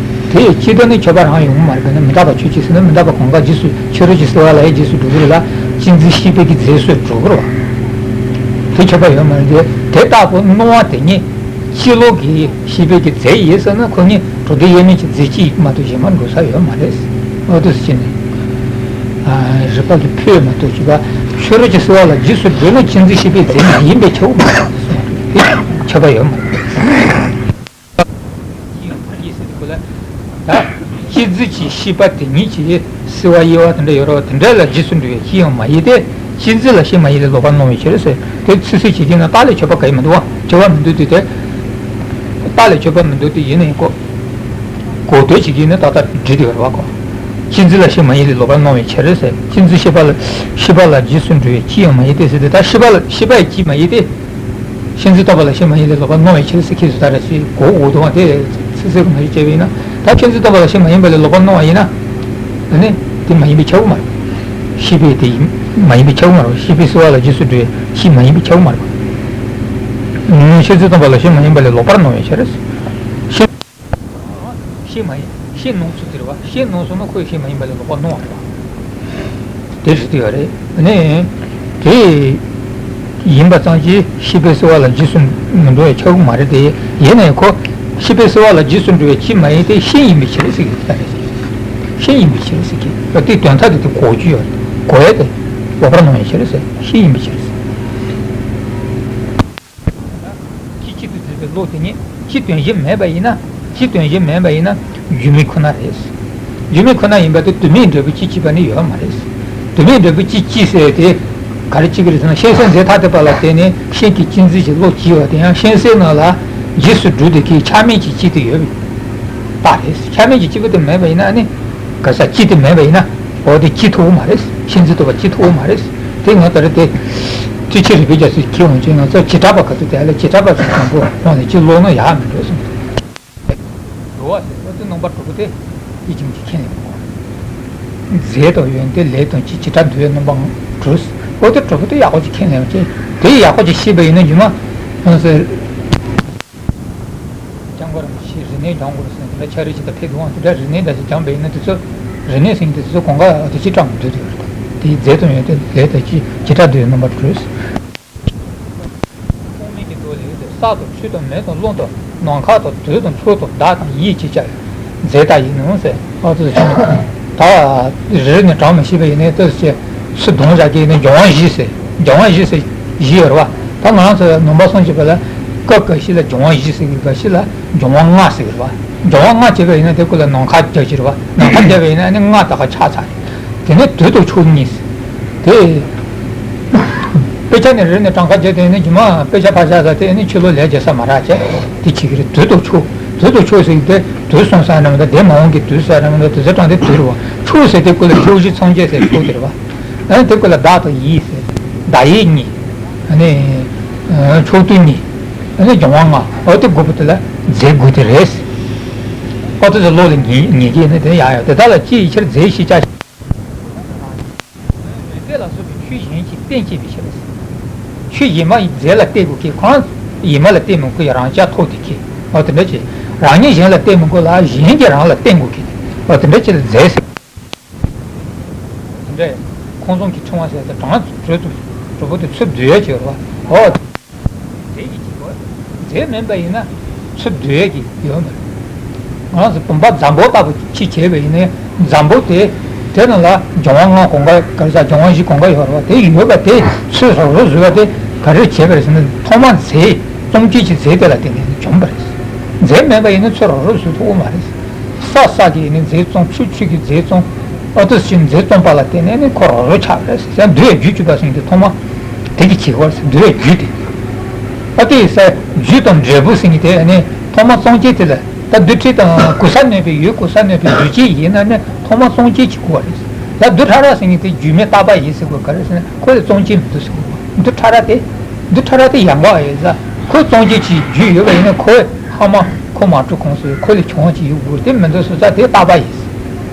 དེ་ཡི་སྤྱི་དོན་ནི་ཁྱད་པར་རང་ཡོང་གི་མ་རེད། དཔེར་ན་མི་རྟག་པ་ཆོས་ཅན་ཟེར་ན་མི་རྟག་པ་གང་ག་རྗེས་སུ་ཕྱི་རོལ་གྱི་སེལ་བ་ལ་ཡང་རྗེས་སུ་འགྲོ་གི་རེད་ལ། ཅི་འཛིན་ཤེས་པའི་གི་རྫས་སུ་འགྲོ་གི་རེད་བ། དེ་ཁྱད་པར་ཡོད་མ་རེད། དེ་ལྟ་བུ་སྣང་བ་དེ་ཉིད་སྤྱི་ལོག་གི་ཤེས་པའི་གི་རྫས་ཡིན་ཟེར་ན་ཁོ་ཉིད་གྲོལ་སྡེ་དབྱེར་མེད་ཀྱི་རྫས་གཅིག་མ་གཏོགས་གཞན་མ་འགྲོ་ས་ཡོད་མ་རེད། འོ་དེ་ཟེར་ནས། རིགས་པ་ལས་འཕོས་མ་གཏོགས་ཅི་པ། ཕྱི་རོལ་གྱི་སེལ་བ་ལ་རྗེས་སུ་འགྲོ་ན་ཅི་འཛིན་ཤེས་པའི་རྫས་མ་ཡིན་པས་ཁྱབ་མ་རེད་གསུངས་པ་དེ་ཁྱབ་པ་ཡོད་མ་རེད། ཅི་ཡང་མ་ཡིན་ཟེར་དུས་ལ། ད་ཅི་འཛིན་གྱི་ཤེས་པ་དེ་ཉིད་ཀྱིས་སེལ་བ་དབྱེ་བ་དེ་འདྲ་ཡོད་རེད་བ། དེ་འདྲ་ལ་རྗེས་སུ་འགྲོ་བའི་ཅི་ཡང་མ་ཡིན་ཏེ། ཅི་འཛིན་ལ་ཤེས་མ་ཡིན་ལས་ལོག་པར་སྣང་བའི་ཕྱིར་ཟེར་དེ་ཚིག་གསལ་བྱེད་ཀྱི་ན་རྟགས་ལས་ཆོད་པ་ག་ཡང་མི་འདུག་བ། ཆོད་པ་མི་འདུག་དུས་དེ། རྟགས་ལས་ཆོད་པ་མི་འདུག་དུས་ཡིན་ནའི་ཀོ་གོ་དོན་བྱེད་ཀྱི་ན་ཏག་ཏག་འགྲིག་དེ་ཡོད་རེད་བ་ཀོ། ཅི་འཛིན་ལ་ཤེས་མ་ཡིན་ལས་ལོག་པར་སྣང་བའི་ཕྱིར་ཟེར། ཅི་འཛིན་ཤེས་པ་ལ་ཤེས་པ་ལ་རྗེས་སུ་འགྲོ་བའི་ཅི་ཡང་མ་ཡིན་ཏེ་ཟེར་དུས་ད་ཤེས་པ་ལ་ཤེས་པ་ཡི་ཅི་མ་ཡིན་ཏེ། ཤེས་འཛིན་སྟོང་པ་ལ་ཤེས་མ་ཡིན་ལས་ལོག་པར་སྣང་བའི་ཕྱིར་ཟེར་ཁྱེད་ཚོ་ད་རེ་ཞིག་གོ་གོ་དོན་དེ་ཚིག་གསལ་གྱི་མ་ཞིག་བྱས་པ་ཡིན་ན། ད་ཤེས་འཛིན་སྟོང་པ་ལ་ཤེས་མ་ཡིན་པ་ལས་ལོག་པར་སྣང་བ་ཡིན་ན། ཨ་ནི་དེ་མ་ཡིན་པའི་ཁྱབ་ཀྱི་མ་རེད། ཤེས་པས་དེ་ཡིན་མ་ཡིན་པའི་ཁྱབ་ཀྱི་མ་རེད། ཤེས་པས་སེལ་བ་ལ་རྗེས་སུ་འགྲོ་བའི་ཤེས་མ་ཡིན་པའི་ཁྱབ་ཀྱི་མ་རེད། ཤེས་འཛིན་སྟོང་པ་ལ་ཤེས་མ་ཡིན་པ་ལས་ལོག་པར་སྣང་བའི་ཕྱིར། ཤེས་མ་ཡིན། ཤེས་སྣང་ཚུལ་དེ་རེད་བ། ཤེས་སྣང་ཚུལ་ནི་ཁོའི་ཤེས་མ་ཡིན་པ་ལས་ལོག་པར་སྣང་བ་རེད་བ། དེ་རེད་དེ་ཡོད་རེད། ནི། དེ། ཡིན་པ་ཙམ་གྱིས་ཤེས་པས་སེལ་བ་ལ་རྗེས་སུ་མི་འགྲོ་བའི་ཁྱབ་ཀྱི་མ་རེད་དེ། ཡིན་ནའི་ཁོ། ཤེས་པས་སེལ་བ་ལ་རྗེས་སུ་འགྲོ་བའི་ཅི་མ་ཡིན་ཏེ་ཤེས་ཡིན་པའི་ཕྱིར་ཟེར་གྱི་ད་རེད། ཤེས་ཡིན་པའི་ཕྱིར་ཟེར་གྱི་ད་དེའི་དོན་དག་དེ་དེ་གོ་རྒྱུ་ཡོད་རེད། གོ་ཡ་དེ། ལོག་པར་སྣང་བའི་ཕྱིར་ཟེར། ཤེས་ཡིན་པའི་ཕྱིར་ཟེར། ཅི་གཅིག་ཏུ་འཛིན་པའི་བློ་དེ་ཉིད་ཅི་དོན་གཞན་མེད་པ་ཡིན་ན། ཅི་དོན་གཞན་མེད་པ་ཡིན་ན་རྒྱུ་མེད་ཁོ་ན་རེད། རྒྱུ་མེད་ཁོ་ན་ཡིན་པ་དེ་དོན་མེད་འབྲས་བུ་ཅི་སྐྱེས་པ་ནི་ཡོད་མ་རེད། དོན་མེད་འབྲས་བུ་ཅི་སྐྱེས་ཟེར་དེ་ག་རེ་གཅིག་རེད་ཟེར་ན། ཤིང་སེལ་རྫས་ཐ་དད་པ་ལ་བརྟེན་ནས་ཤིང་གི་གཅིག་འཛིན་གྱི་བློ་སྐྱེས་པ་དེ་ཡང་ཤིང་སེལ་ནང་ལ་རྗེས་སུ་འགྲོ་དེ་གའི་ཆ་མེད་ཀྱི་སྐྱེས་དེ་ཡོད་པའི་རྟགས་རེད། ཆ་མེད་ཀྱི་སྐྱེས་པ་དེ་མེད་པ་ཡིན་ན་ནི། ག་ས་སྐྱེས་དེ་མེད་པ་ཡིན་ན། འོ་དེ་སྐྱེ་ཐུབ་ཀྱི་མ་རེད། ཤིང་འཛིན་ཐུབ་པ་སྐྱེ་ཐུབ་ཀྱི་མ་རེད། དེ་ང་ད་རེས་དེ། ཅི་ཕྱིར་རིགས་པའི་རྒྱ་མཚོས་ཁྱེར་འོང་ཅེས་ང་ཚོ་བྱེ་བྲག་པ་ག་ཚོད་དེ་ལ་བྱེ་བྲག་པ་ཚོས་དང་པོ་ཁོང་ནས་ཅི་ལོག་ན་ཡག་མི་འགྲོ་གསུངས། འགྲོ་བ་ཟེར་བ་དེ་རྣམ་པར་གྲོལ་བ་དེ་དེ་ཅུང་ཅིག་ཁས་ལེན་དགོས། རྫས་དང་ཡོན་ཏན་ལས་དང་བཅས་བྱེ་བྲག་འདུ་བའི་རྣམ་པ་གྲོལ། འོ་དེ་གྲོལ་བ་དེ་ཡག་པོ་ཅིག་ཁས་ལེན་བྱས། དེ་ཡག་པོ་ཅིག་ཤེས་པ་ཡིན་ན་རྗེས་མ་ཁོང་ཚོས། སྦྱང་དགོས་རེད། མི་ཤེས། རིག་གནས་སྦྱང་དགོས་རེད་ཟེར་ནས་འདི་འདྲ་ཕྱག་རིས་ཅིག་དང་ཕེབས་འདུག་ཨང་། དེ་འདྲ་རིག་གནས་འདྲ་ཞིག་སྦྱངས་པ་ཡིན་ན་དེ་ཚོ། རིག་གནས་ཟེར་མཁན་དེ་ཚོ་གང་ག་དེ་ཅིག་སྐྲག་མི་འདུག་དེ་རེད། དེའི་རྫས་དང་ཡོན་ཏན་ལས་དང་བཅས་བྱེ་བྲག་འདུ་བའི་རྣམ་པར་གྲོལ། དབང་མེད་ཀྱི་མདོ་ལས་ཏེ། ས་དང་ཆུ་དང་མེ་དང་རླུང་དང་ནམ་མཁའ་དང་དུས་དང་ཕྱོགས་དང་བདག་དང་ཡིད་ཅེས་བྱ་བའི་རྫས་དག་ཡིན་ནོ་ཟེར། ཨ་ཙི་ཙི་ད་རེ་རེ་ནས་གྲངས་མི་ཤེས་པ་ཡིན་ནའི་ཏོག་ཙི་ཅིག་ཚུར་བསྡོམས་བཞག་གི་ཡིན་ན་སྦྱང་བ་བཞི་ཟེར། སྦྱང་བ་བཞི་ཟེར་བཞི་ཡོད་རེད་བ། ད་ང་རང་ཚོ་ནང་པ་སངས་རྒྱས་པ་ལ་སྐབས་འགའ་ཞིག་ལ་སྦྱང་བ་བཞི་ཟེར་གི། འགའ་ཞིག་ལ་སྦྱང་བ་ལྔ་ཟེར་གི་རེད་བ། སྦྱང་བ་ལྔ་བྱས་པ་ཡིན་ན་དེ་ཀུན་ལ་ནམ་མཁའ་རྒྱབ་ཀྱི་རེད་བ། ནམ་མཁའ་བརྒྱབ་པ་ཡིན་ན་ནི་ལྔ་ད་ག་ཆགས་ཚར་རེད། དེ་ནས་དུས་དང་ཕྱོགས་གཉིས་ཟེར། དེ། དཔེ་ཆ་ནི་རེ་ནས་གྲངས་ཀ་བརྒྱབ་དེ་ནི་རྗེས་མ་དཔེ་ཆ་ཕར་བཞག་ས་དེ་ནི་ཕྱི་ལོགས་ལས་བརྒྱབ་ས་མ་རག་བྱས་དེ་བྱེད་ཀྱི་རེད། དུས་དང་ཕྱོགས། དུས་དང་ཕྱོགས་ཟེར་གི་དེ་དུས་གསུངས་ས་ནི་མི་འདུག་དེ་མ་འོངས་ཀྱི་དུས་ཟེར་ནི་མི་འདུག་དུས་ཚོད་གྲངས་དེ་དུས་རེད་བ། ཕྱོགས་ཟེར་དེ་ཀུན་ལ་ཕྱོགས་བཞི་མཚམས་བརྒྱད་ཟེར་ཕྱོགས་དེ་རེད་བ། ཨ་ནི་དེ་ཀུན་ལ་བདག་དང་ཡིད་ཟེར། བདག་ཡིད་གཉིས། ཨ་ནི། ཕྱོགས་དུས་གཉིས། ཨ་ནི་སྦྱང་བ་ལྔ། འོ་དེ་དགུ་པོ་དེ་ལ་རྫས་དགུ་དེ་རེད། ཨོ་དེ་ཚོ་བློ་ལ་ངེས་ངེས་ཀྱི་ནི་དེ་ཡག་ཡག་དེ་དག་ལ་ཅི་ཡི་ཕྱིར་རྫས་ཞེས་བྱ། ཡོན་ཏན་ལ་སོགས་པའི་ཆོས་གཞན་གྱིས་རྟེན་བྱེད་པའི་ཕྱིར། ཆོས་གཞན་མ་ཡི་རྫས་ལ་བརྟེན་དགོས་ཀྱི་གང་ཡིན་མ་ལ་བརྟེན་མི་དགོས་ཀྱི་རང་རྐྱ་ཐོག་དེ་ཀྱི། འོ་དེ་འདྲ་ཅིག་རང་ཉིད་གཞན་ལ་བརྟེན་མི་དགོས་ལ་གཞན་གྱིས་རང་ལ་བརྟེན་དགོས་ཀྱི། འོ་དེ་འདྲ་ཅིག་ལ་རྫས་ཟེར། དེ་འདྲ་ཁོང་གསུམ་གྱི་ཕྲེང་བ་ཟེར་ཏེ་གྲངས་གྲོལ་དུ་གྲོལ་པོ་དེ་ཚུར་བསྡུ་ཡ་བྱེད་རོགས། འོ། རྫས་ཀྱི་གཅིག་པ། རྫས་མིན་པ་ཡིན་ན་ཚུར་བསྡུ་ཡས་ཀྱི་ཡོད་མ་རེད། ང་རང་ཚོ་བུམ་པ་འཛམ་བུ་ལྟ་བུ་ཅིག་བྱས་པ་ཡིན་ན་འཛམ་བུ་དེ་དེ་ནང་ལ་སྦྱང་བ་ལྔ་གང་ག་ག་རེ་ཟ་སྦྱང་བ་བཞི་གང་ག་ཡོད་རེད་བ། དེ་ཡོད་པ་དེ་ཚུར་རང་རང་བཟོས་པ་དེ་ག་རེ་བྱས་པ་རེད་ཟེར་ན་ཐོག་མར་རྫས་རྩོམ་བྱེད་ཀྱི་རྫས་དེ་ལ་བརྟེན་ནས་བྱུང་བ་རེད། རྫས་མེད་པ་ཡིན་ན་ཚུར་རང་རང་བཟོ་ཐུབ་ཀྱི་མ་རེད། ས་ས་གི་ཡིན་ན་རྫས་རྩོམ། ཆུ་ཆུ་གི་རྫས་རྩོམ། ཨ་ཏི་སི་ཅིན་རྫས་རྩོམ་པ་ལ་བརྟེན་ནས་ནི་ཁོ་རང་རང་ཆགས་པ་རེད་ཟེར། འདུལ་བའི་རྒྱུད་ཅེས་པ་ཟེར་མཁན་དེ་ཐོག་མ་དེ་གི་བྱེད་པ་རེད་ཟེར། འདུལ་བའི་རྒྱུད་དེ། ཨ་དེ་ས་རྒྱུ་དང་འབྲས་བུ་ཟེར་མཁན་དེ་ནི་ཐོག་མ་གཙང་ཆེན་དེ་ལ་ད་རྡུལ་ཕྲན་དང་གུ་ས་གནས་པའི་ཡུལ་གུ་ས་གནས་པའི་རྡུལ་ཕྲན་ཡིན་ན་ནི་ཐོག་མ་གཙང་ཆེན་གྱི་གོ་བ་རེད། ད་རྡུལ་ཕྲ་རབ་ཟེར་མཁན་དེ་རྒྱུ་མེད་རྟག་པ་ཡིན་ཟེར་དགོས་ག་རེ་ཟེར་ན་ཁོ་ལ་གཙང་ཆེན་མི་འདུག་ཟེར་དགོས། རྡུལ་ཕྲ་རབ་དེ་རྡུལ་ཕྲ་རབ་དེ་ཡང་ག་ཡིན་ས་ཁོ་གཙང་ཆེན་གྱི་རྒྱུ་ཡོད་པ་ཡིན་ན་ཁོ་ཧ་མ་ཁོ་མ་གྲུབ་གོང་སུ་ཁོ་ལས་བྱུང་བ་ཅིག་ཡོད་དགོས་དེ་མི་འདུག་ཟེར་ས་དེ་རྟག་པ་ཡིན།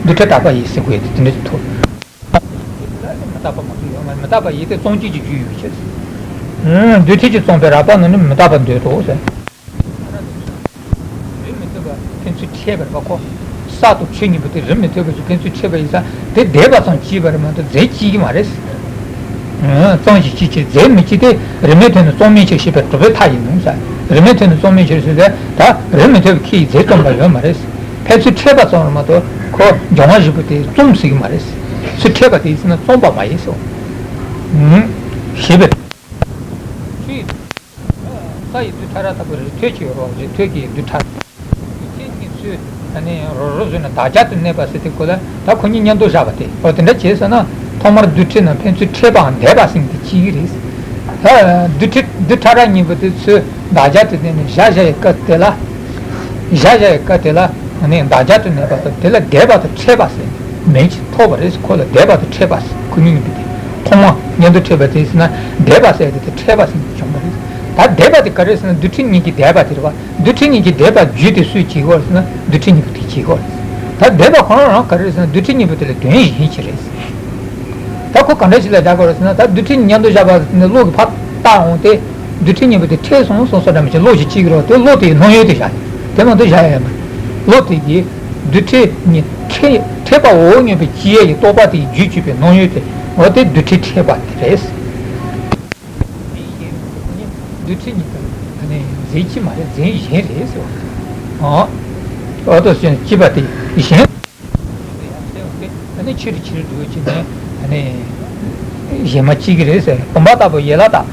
རྡུལ་ཕྲན་རྟག་པ་ཡིན་ཟེར་དགོས་དེ་དེ་འདྲ་ཅིག་ཐོབ། མི་རྟག་པ་མ་གཏོགས་ཡོད་མ་རེད། མི་རྟག་པ་ཡིན་ཏེ་གཙང་ཆེན་གྱི་རྒྱུ་ཡོད་ཕྱིར། རྡུལ་ཕྲན་གྱིས་གཙང་པའི་རགས་པ་རྣམས་ནི་མི་རྟག་པར་འདོད་དོ་ཟེར། རིག་མི་ཐུབ་པ་ཕན་ཚུན་འཕྲད་པར་བ་ཁོ། ས་དང་ཆུ་གཉིས་པོ་དེ་རིག་མི་ཐུབ་པ་ཞིག་ཕན་ཚུན་འཕྲད་པ་ཡིན་ཙང་དེ་འདས་པ་ཙམ་སྐྱེས་པ་རེད་མ་གཏོགས་རྫས་སྐྱེ་གི་མ་རེད། གཙང་ཞིང་སྐྱེ་ཕྱིར་རྫས་མི་སྐྱེ་སྟེ། རིག་མེད་དོན་ནི་གཙང་མའི་ཕྱིར་ཞེས་པའི་གྲུབ་པའི་མཐའ་ཡིན་ནོ་ཟེར། རིག་མེད་དོན་ནི་གཙང་མའི་ཕྱིར་ཟེར་ཏེ་ད་རིག་མི་ཐུབ་པའི་ཁྱི་ཡིས་རྫས་སྟོན་པ་ཡོད་མ་རེད། ཕན་ཚུན་འཕྲད་པ་ཙམ་རེད་མ་གཏོགས་ཁོ་སྦྱང་བ་བཞི་པོ་དེ་གཙང་ཟེར་གི་མ་རེད། ཚུར་འཕྲད་པ་དེ་ཡིན་ན་གཙང་པ་མ་ཡིན་སོ། ཞེས་པའི། ཆུ་ཡི་ས་ཡི་རྡུལ་ཕྲ་རབ་ལྟ་བུ་རི་ཐོད་ཀྱི་ཡོད་རེད་བ། རི་ཐོད་ཀྱི་རྡུལ་ཕྲ་རབ། རྡུལ་ཕྲན་གཉིས་ཚུལ་ཨ་ནི་རོ་རོ་བཟོས་ནས་འདག་སྦྱར་དུ་གནས་པ་ཟེར་དེ་ཁོ་ལ་ད་ཁོ་གཉིས་མཉམ་དུ་བཞག་པ་དེ་འོ་དེ་འདྲ་བྱས་ཟེར་ན་ཐོག་མར་རྡུལ་ཕྲན་རྣམས་ཕན་ཚུན་འཕྲད་པའམ་འདས་པ་ཟེར་མཁན་དེ་གཅིག་རེད། ད་རྡུལ་ཕྲན་རྡུལ་ཕྲ་རབ་གཉིས་པོ་དེ་ཚུལ་འདག་སྦྱར་དུ་གནས་ནས་བཞག་བཞག་པའི་སྐབས་དེ་ལ། བཞག་བཞག་པའི་སྐབས་དེ་ལ་ཨ་ནི་འདག་སྦྱར་དུ་གནས་པ་དང་དེ་ལ་འདས་པ་དང་འཕྲད་པ་ཟེར་མིང་ཅིག་ཐོགས་པ་རེད། ཁོ་ལ་འདས་པ་དང་འཕྲད་པ་ཟེར་ཁོ་གཉིས་གཉིས་པོ་དེ་ཐོག་མ་མཉམ་དུ་འཕྲད་པ་དེ་ཟེར་ན་འདས་པ་ཟེར་དེ་དང་འཕྲད་པ་ཟེར་བྱུང་བ་རེད། ད་འདས་པ་དེ་ག་རེ་ཟེར་ན་རྡུལ་ཕྲན་གཉིས་ཀྱི་འདས་པ་དེ་རེད་བ། རྡུལ་ཕྲན་གཉིས་ཀྱི་འདས་པ་རྒྱུ་དེ་སུས་བྱེད་ཀྱི་ཡོད་ཟེར་ན་རྡུལ་ཕྲན་གཉིས་པོ་དེས་བྱེད་ཀྱི་ཡོད། ད་འདས་པ་ཁོ་རང་རང་ག་རེ་ཟེར་ན་རྡུལ་ཕྲན་གཉིས་པོ་དེ་ལ་དོན་གཞན་ཅིག་རེད། ད་ཁོ་ག་འདྲ་ཞིག་ལ་བཞག་དགོས་རེད་ཟེར་ན་ད་རྡུལ་ཕྲན་མཉམ་དུ་བཞག་པ་ནི་བློ་གིས་ཕར་བལྟས་འོང་སྟེ། རྡུལ་ཕྲན་གཉིས་པོ་དེ་འཕྲད་སོང་སོང་སོང་འདྲ་མི་བྱེད་བློ་ཞིག་སྐྱེ་གི་རེད་བ། དེ་བློ་དེའི་སྣང་ཡུལ་དེ་བཞག་དེ་མ་གཏོགས་བཞག་ཡ་ཡོད་མ་རེད། བློ་དེ་གིས་རྡུལ་ཕྲན་གཉིས་འཕྲད་འཕྲད་པ་འོག་མིན་པའི་སྐྱེ་ཡས་ཀྱི་རྟོག་པ་དེའི་རྒྱུད་གཅིག་པའི་སྣང་ཡུལ་དེ་འོ་དེ་རྡུལ་ཕྲན་འཕྲད་པ་དེ་རེད། རྡུལ་ཕྲན་གཉིས་པོ་ནི་རྫས་གཅིག་མ་རེད། རྫས་གཞན་རེད་ཟེར་བ། ཨ་ཏོ་ཞེས་སྐྱེས་པ་དེ་གཞན། ཨ་ནི་ཕྱིར་ཕྱིར་འགྲོ་བྱས་ནས་ཨ་ནི་གཞན་མ་སྐྱེ་གི་རེད་ཟེར། བུམ་པ་ལྟ་བུ་ཡན་ལག་དག་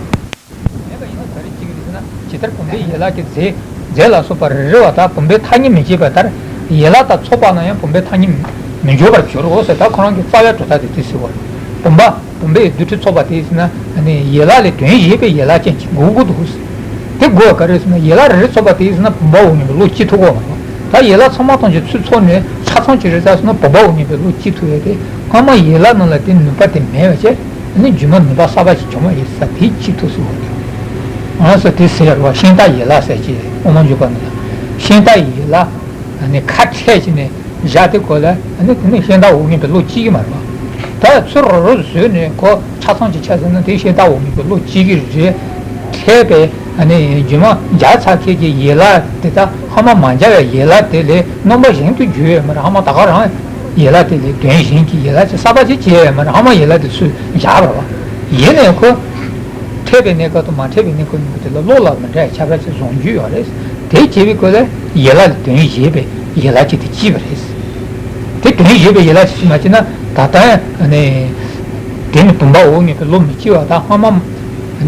མེད་པ་ཡིན་ན་ག་རེ་སྐྱེ་གི་རེད་ཟེར་ན་ཇི་ལྟར་བུམ་པའི་ཡན་ལག་གི་རྫས་རྫས་ལ་སོགས་པ་རེ་རེ་བ་དག་བུམ་པའི་ཐ་སྙད་མི་བྱེད་པ་ལྟར་ཡན་ལག་དག་ཚོགས་པ་ན་ཡང་བུམ་པའི་ཐ་སྙད་མི་འཇོག་པར་འགྱུར་རོ་ཟེར། ད་ཁོ་རང་གི་རྩ་བའི་གྲུབ་མཐའ་དེ་དེ་ཟེར་བ་རེད། བུམ་པ། བུམ་པའི་རྡུལ་ཕྲན་ཚོགས་པ་དེ་ཟེར་ན་ཡན་ལག་ལས་དོན་གཞན་པའི་ཡན་ལག་ཅན་གྱི་དགོས་ཀྱི་འདུག་དེ་དགོས་པ་ག་རེ་ཟེར་ན་ཡན་ལག་རེ་རེ་ཚོགས་པ་དེ་ཟེར་ན་བུམ་པ་འོག་མིན་པའི་བློ་སྐྱེ་ཐུབ་ཀྱི་ཡོད་མ་རེད། ད་ཡན་ལག་ཚང་མ་ཐམས་ཅད་ཚུར་ཚོགས་ནས་ཆ་ཚང་གཅིག་རེད་ཟེར་ན་བུམ་པ་འོག་མིན་པའི་བློ་སྐྱེ་ཐུབ་ཡས་དེ་སྔ་མ་ཡན་ལག་རྣམས་ལ་དེ་ནུས་པ་དེ་མེད་པ་བྱས་ནི་རྒྱུ་མ་ནུས་པ་གསར་པ་ཞིག་བྱུང་བ་ཡིན་ས་དེ་སྐྱེ་ཐུབ་ཟེར་བ་རེད། ང་ཚོ་དེ་ཟེར་བ་ཤིང་རྟ་ཡན་ལག་ཟེར་གྱི་དབུ་མ་འཇུག་པ་ནང་ལ་ཤིང་རྟ་ཡན་ལག་ནི་ཁ་ཕྲལ་བྱས་ནས། བཞག་དེ་ཁོ་ལ་ཨ་ནི་དེ་ནི་ཤིང་རྟ་འོག་མིན་པའི་བློ་སྐྱེ་གི་མ་རེད་པ། ད་ཚུར་རོ་རོ་བཟོས་ནས་ཁོ་ཆ་ཚང་ཅིག་ཆ་ཟིན་ན་དེ་ཤིང་རྟ་འོག་མིན་པའི་བློ་སྐྱེ་གི་རེད། ཕྲལ་པའི་ཨ་ནི་རྒྱུ་མ་སྦྱར་ཚར་མཁན་གྱི་ཡན་ལག་དེ་དག་ཧ་མ་མ་སྦྱར་བའི་ཡན་ལག་དེ་ལས་རྣམ་པ་གཞན་དུ་འགྱུར་ཡོད་མ་རེད། ཧ་མ་ད་ག་རང་ཡན་ལག་དེ་ལས་དོན་གཞན་གྱི་ཡན་ལག་ཅིག་གསར་པ་ཅིག་སྐྱེ་ཡོད་མ་རེད། ཧ་མ་ཡན་ལག་དེ་ཚུར་སྦྱར་བ་རེད་པ། ཡིན་ནའི་ཁོ། འཕྲད་པའི་གནས་སྐབས་དང་མ་འཕྲད་པའི་གནས་སྐབས་གཉིས་པོ་དེ་ལ་བློ་ལ་མི་འདྲ་བའི་ཁྱད་པར་ཅིག་བཟུང་རྒྱུ་ཡོད་རེད། དེ་བྱེད་པའི་སྐོར་ལ་ཡན་ལག་ལས་དོན་གཞན་པའི་ཡན་ལག་ཅིག་དེ་སྐྱེས་པ་རེད། དེ་དོན་གཞན་པའི་ཡན་ལག་ཅིག་མ་སྐྱེས་ན་ད་ལྟ་ནས་དེ་ནི་བུམ་པ་འོག་མིན་པའི་བློ་མི་སྐྱེ་བ་དང་སྔ་མ་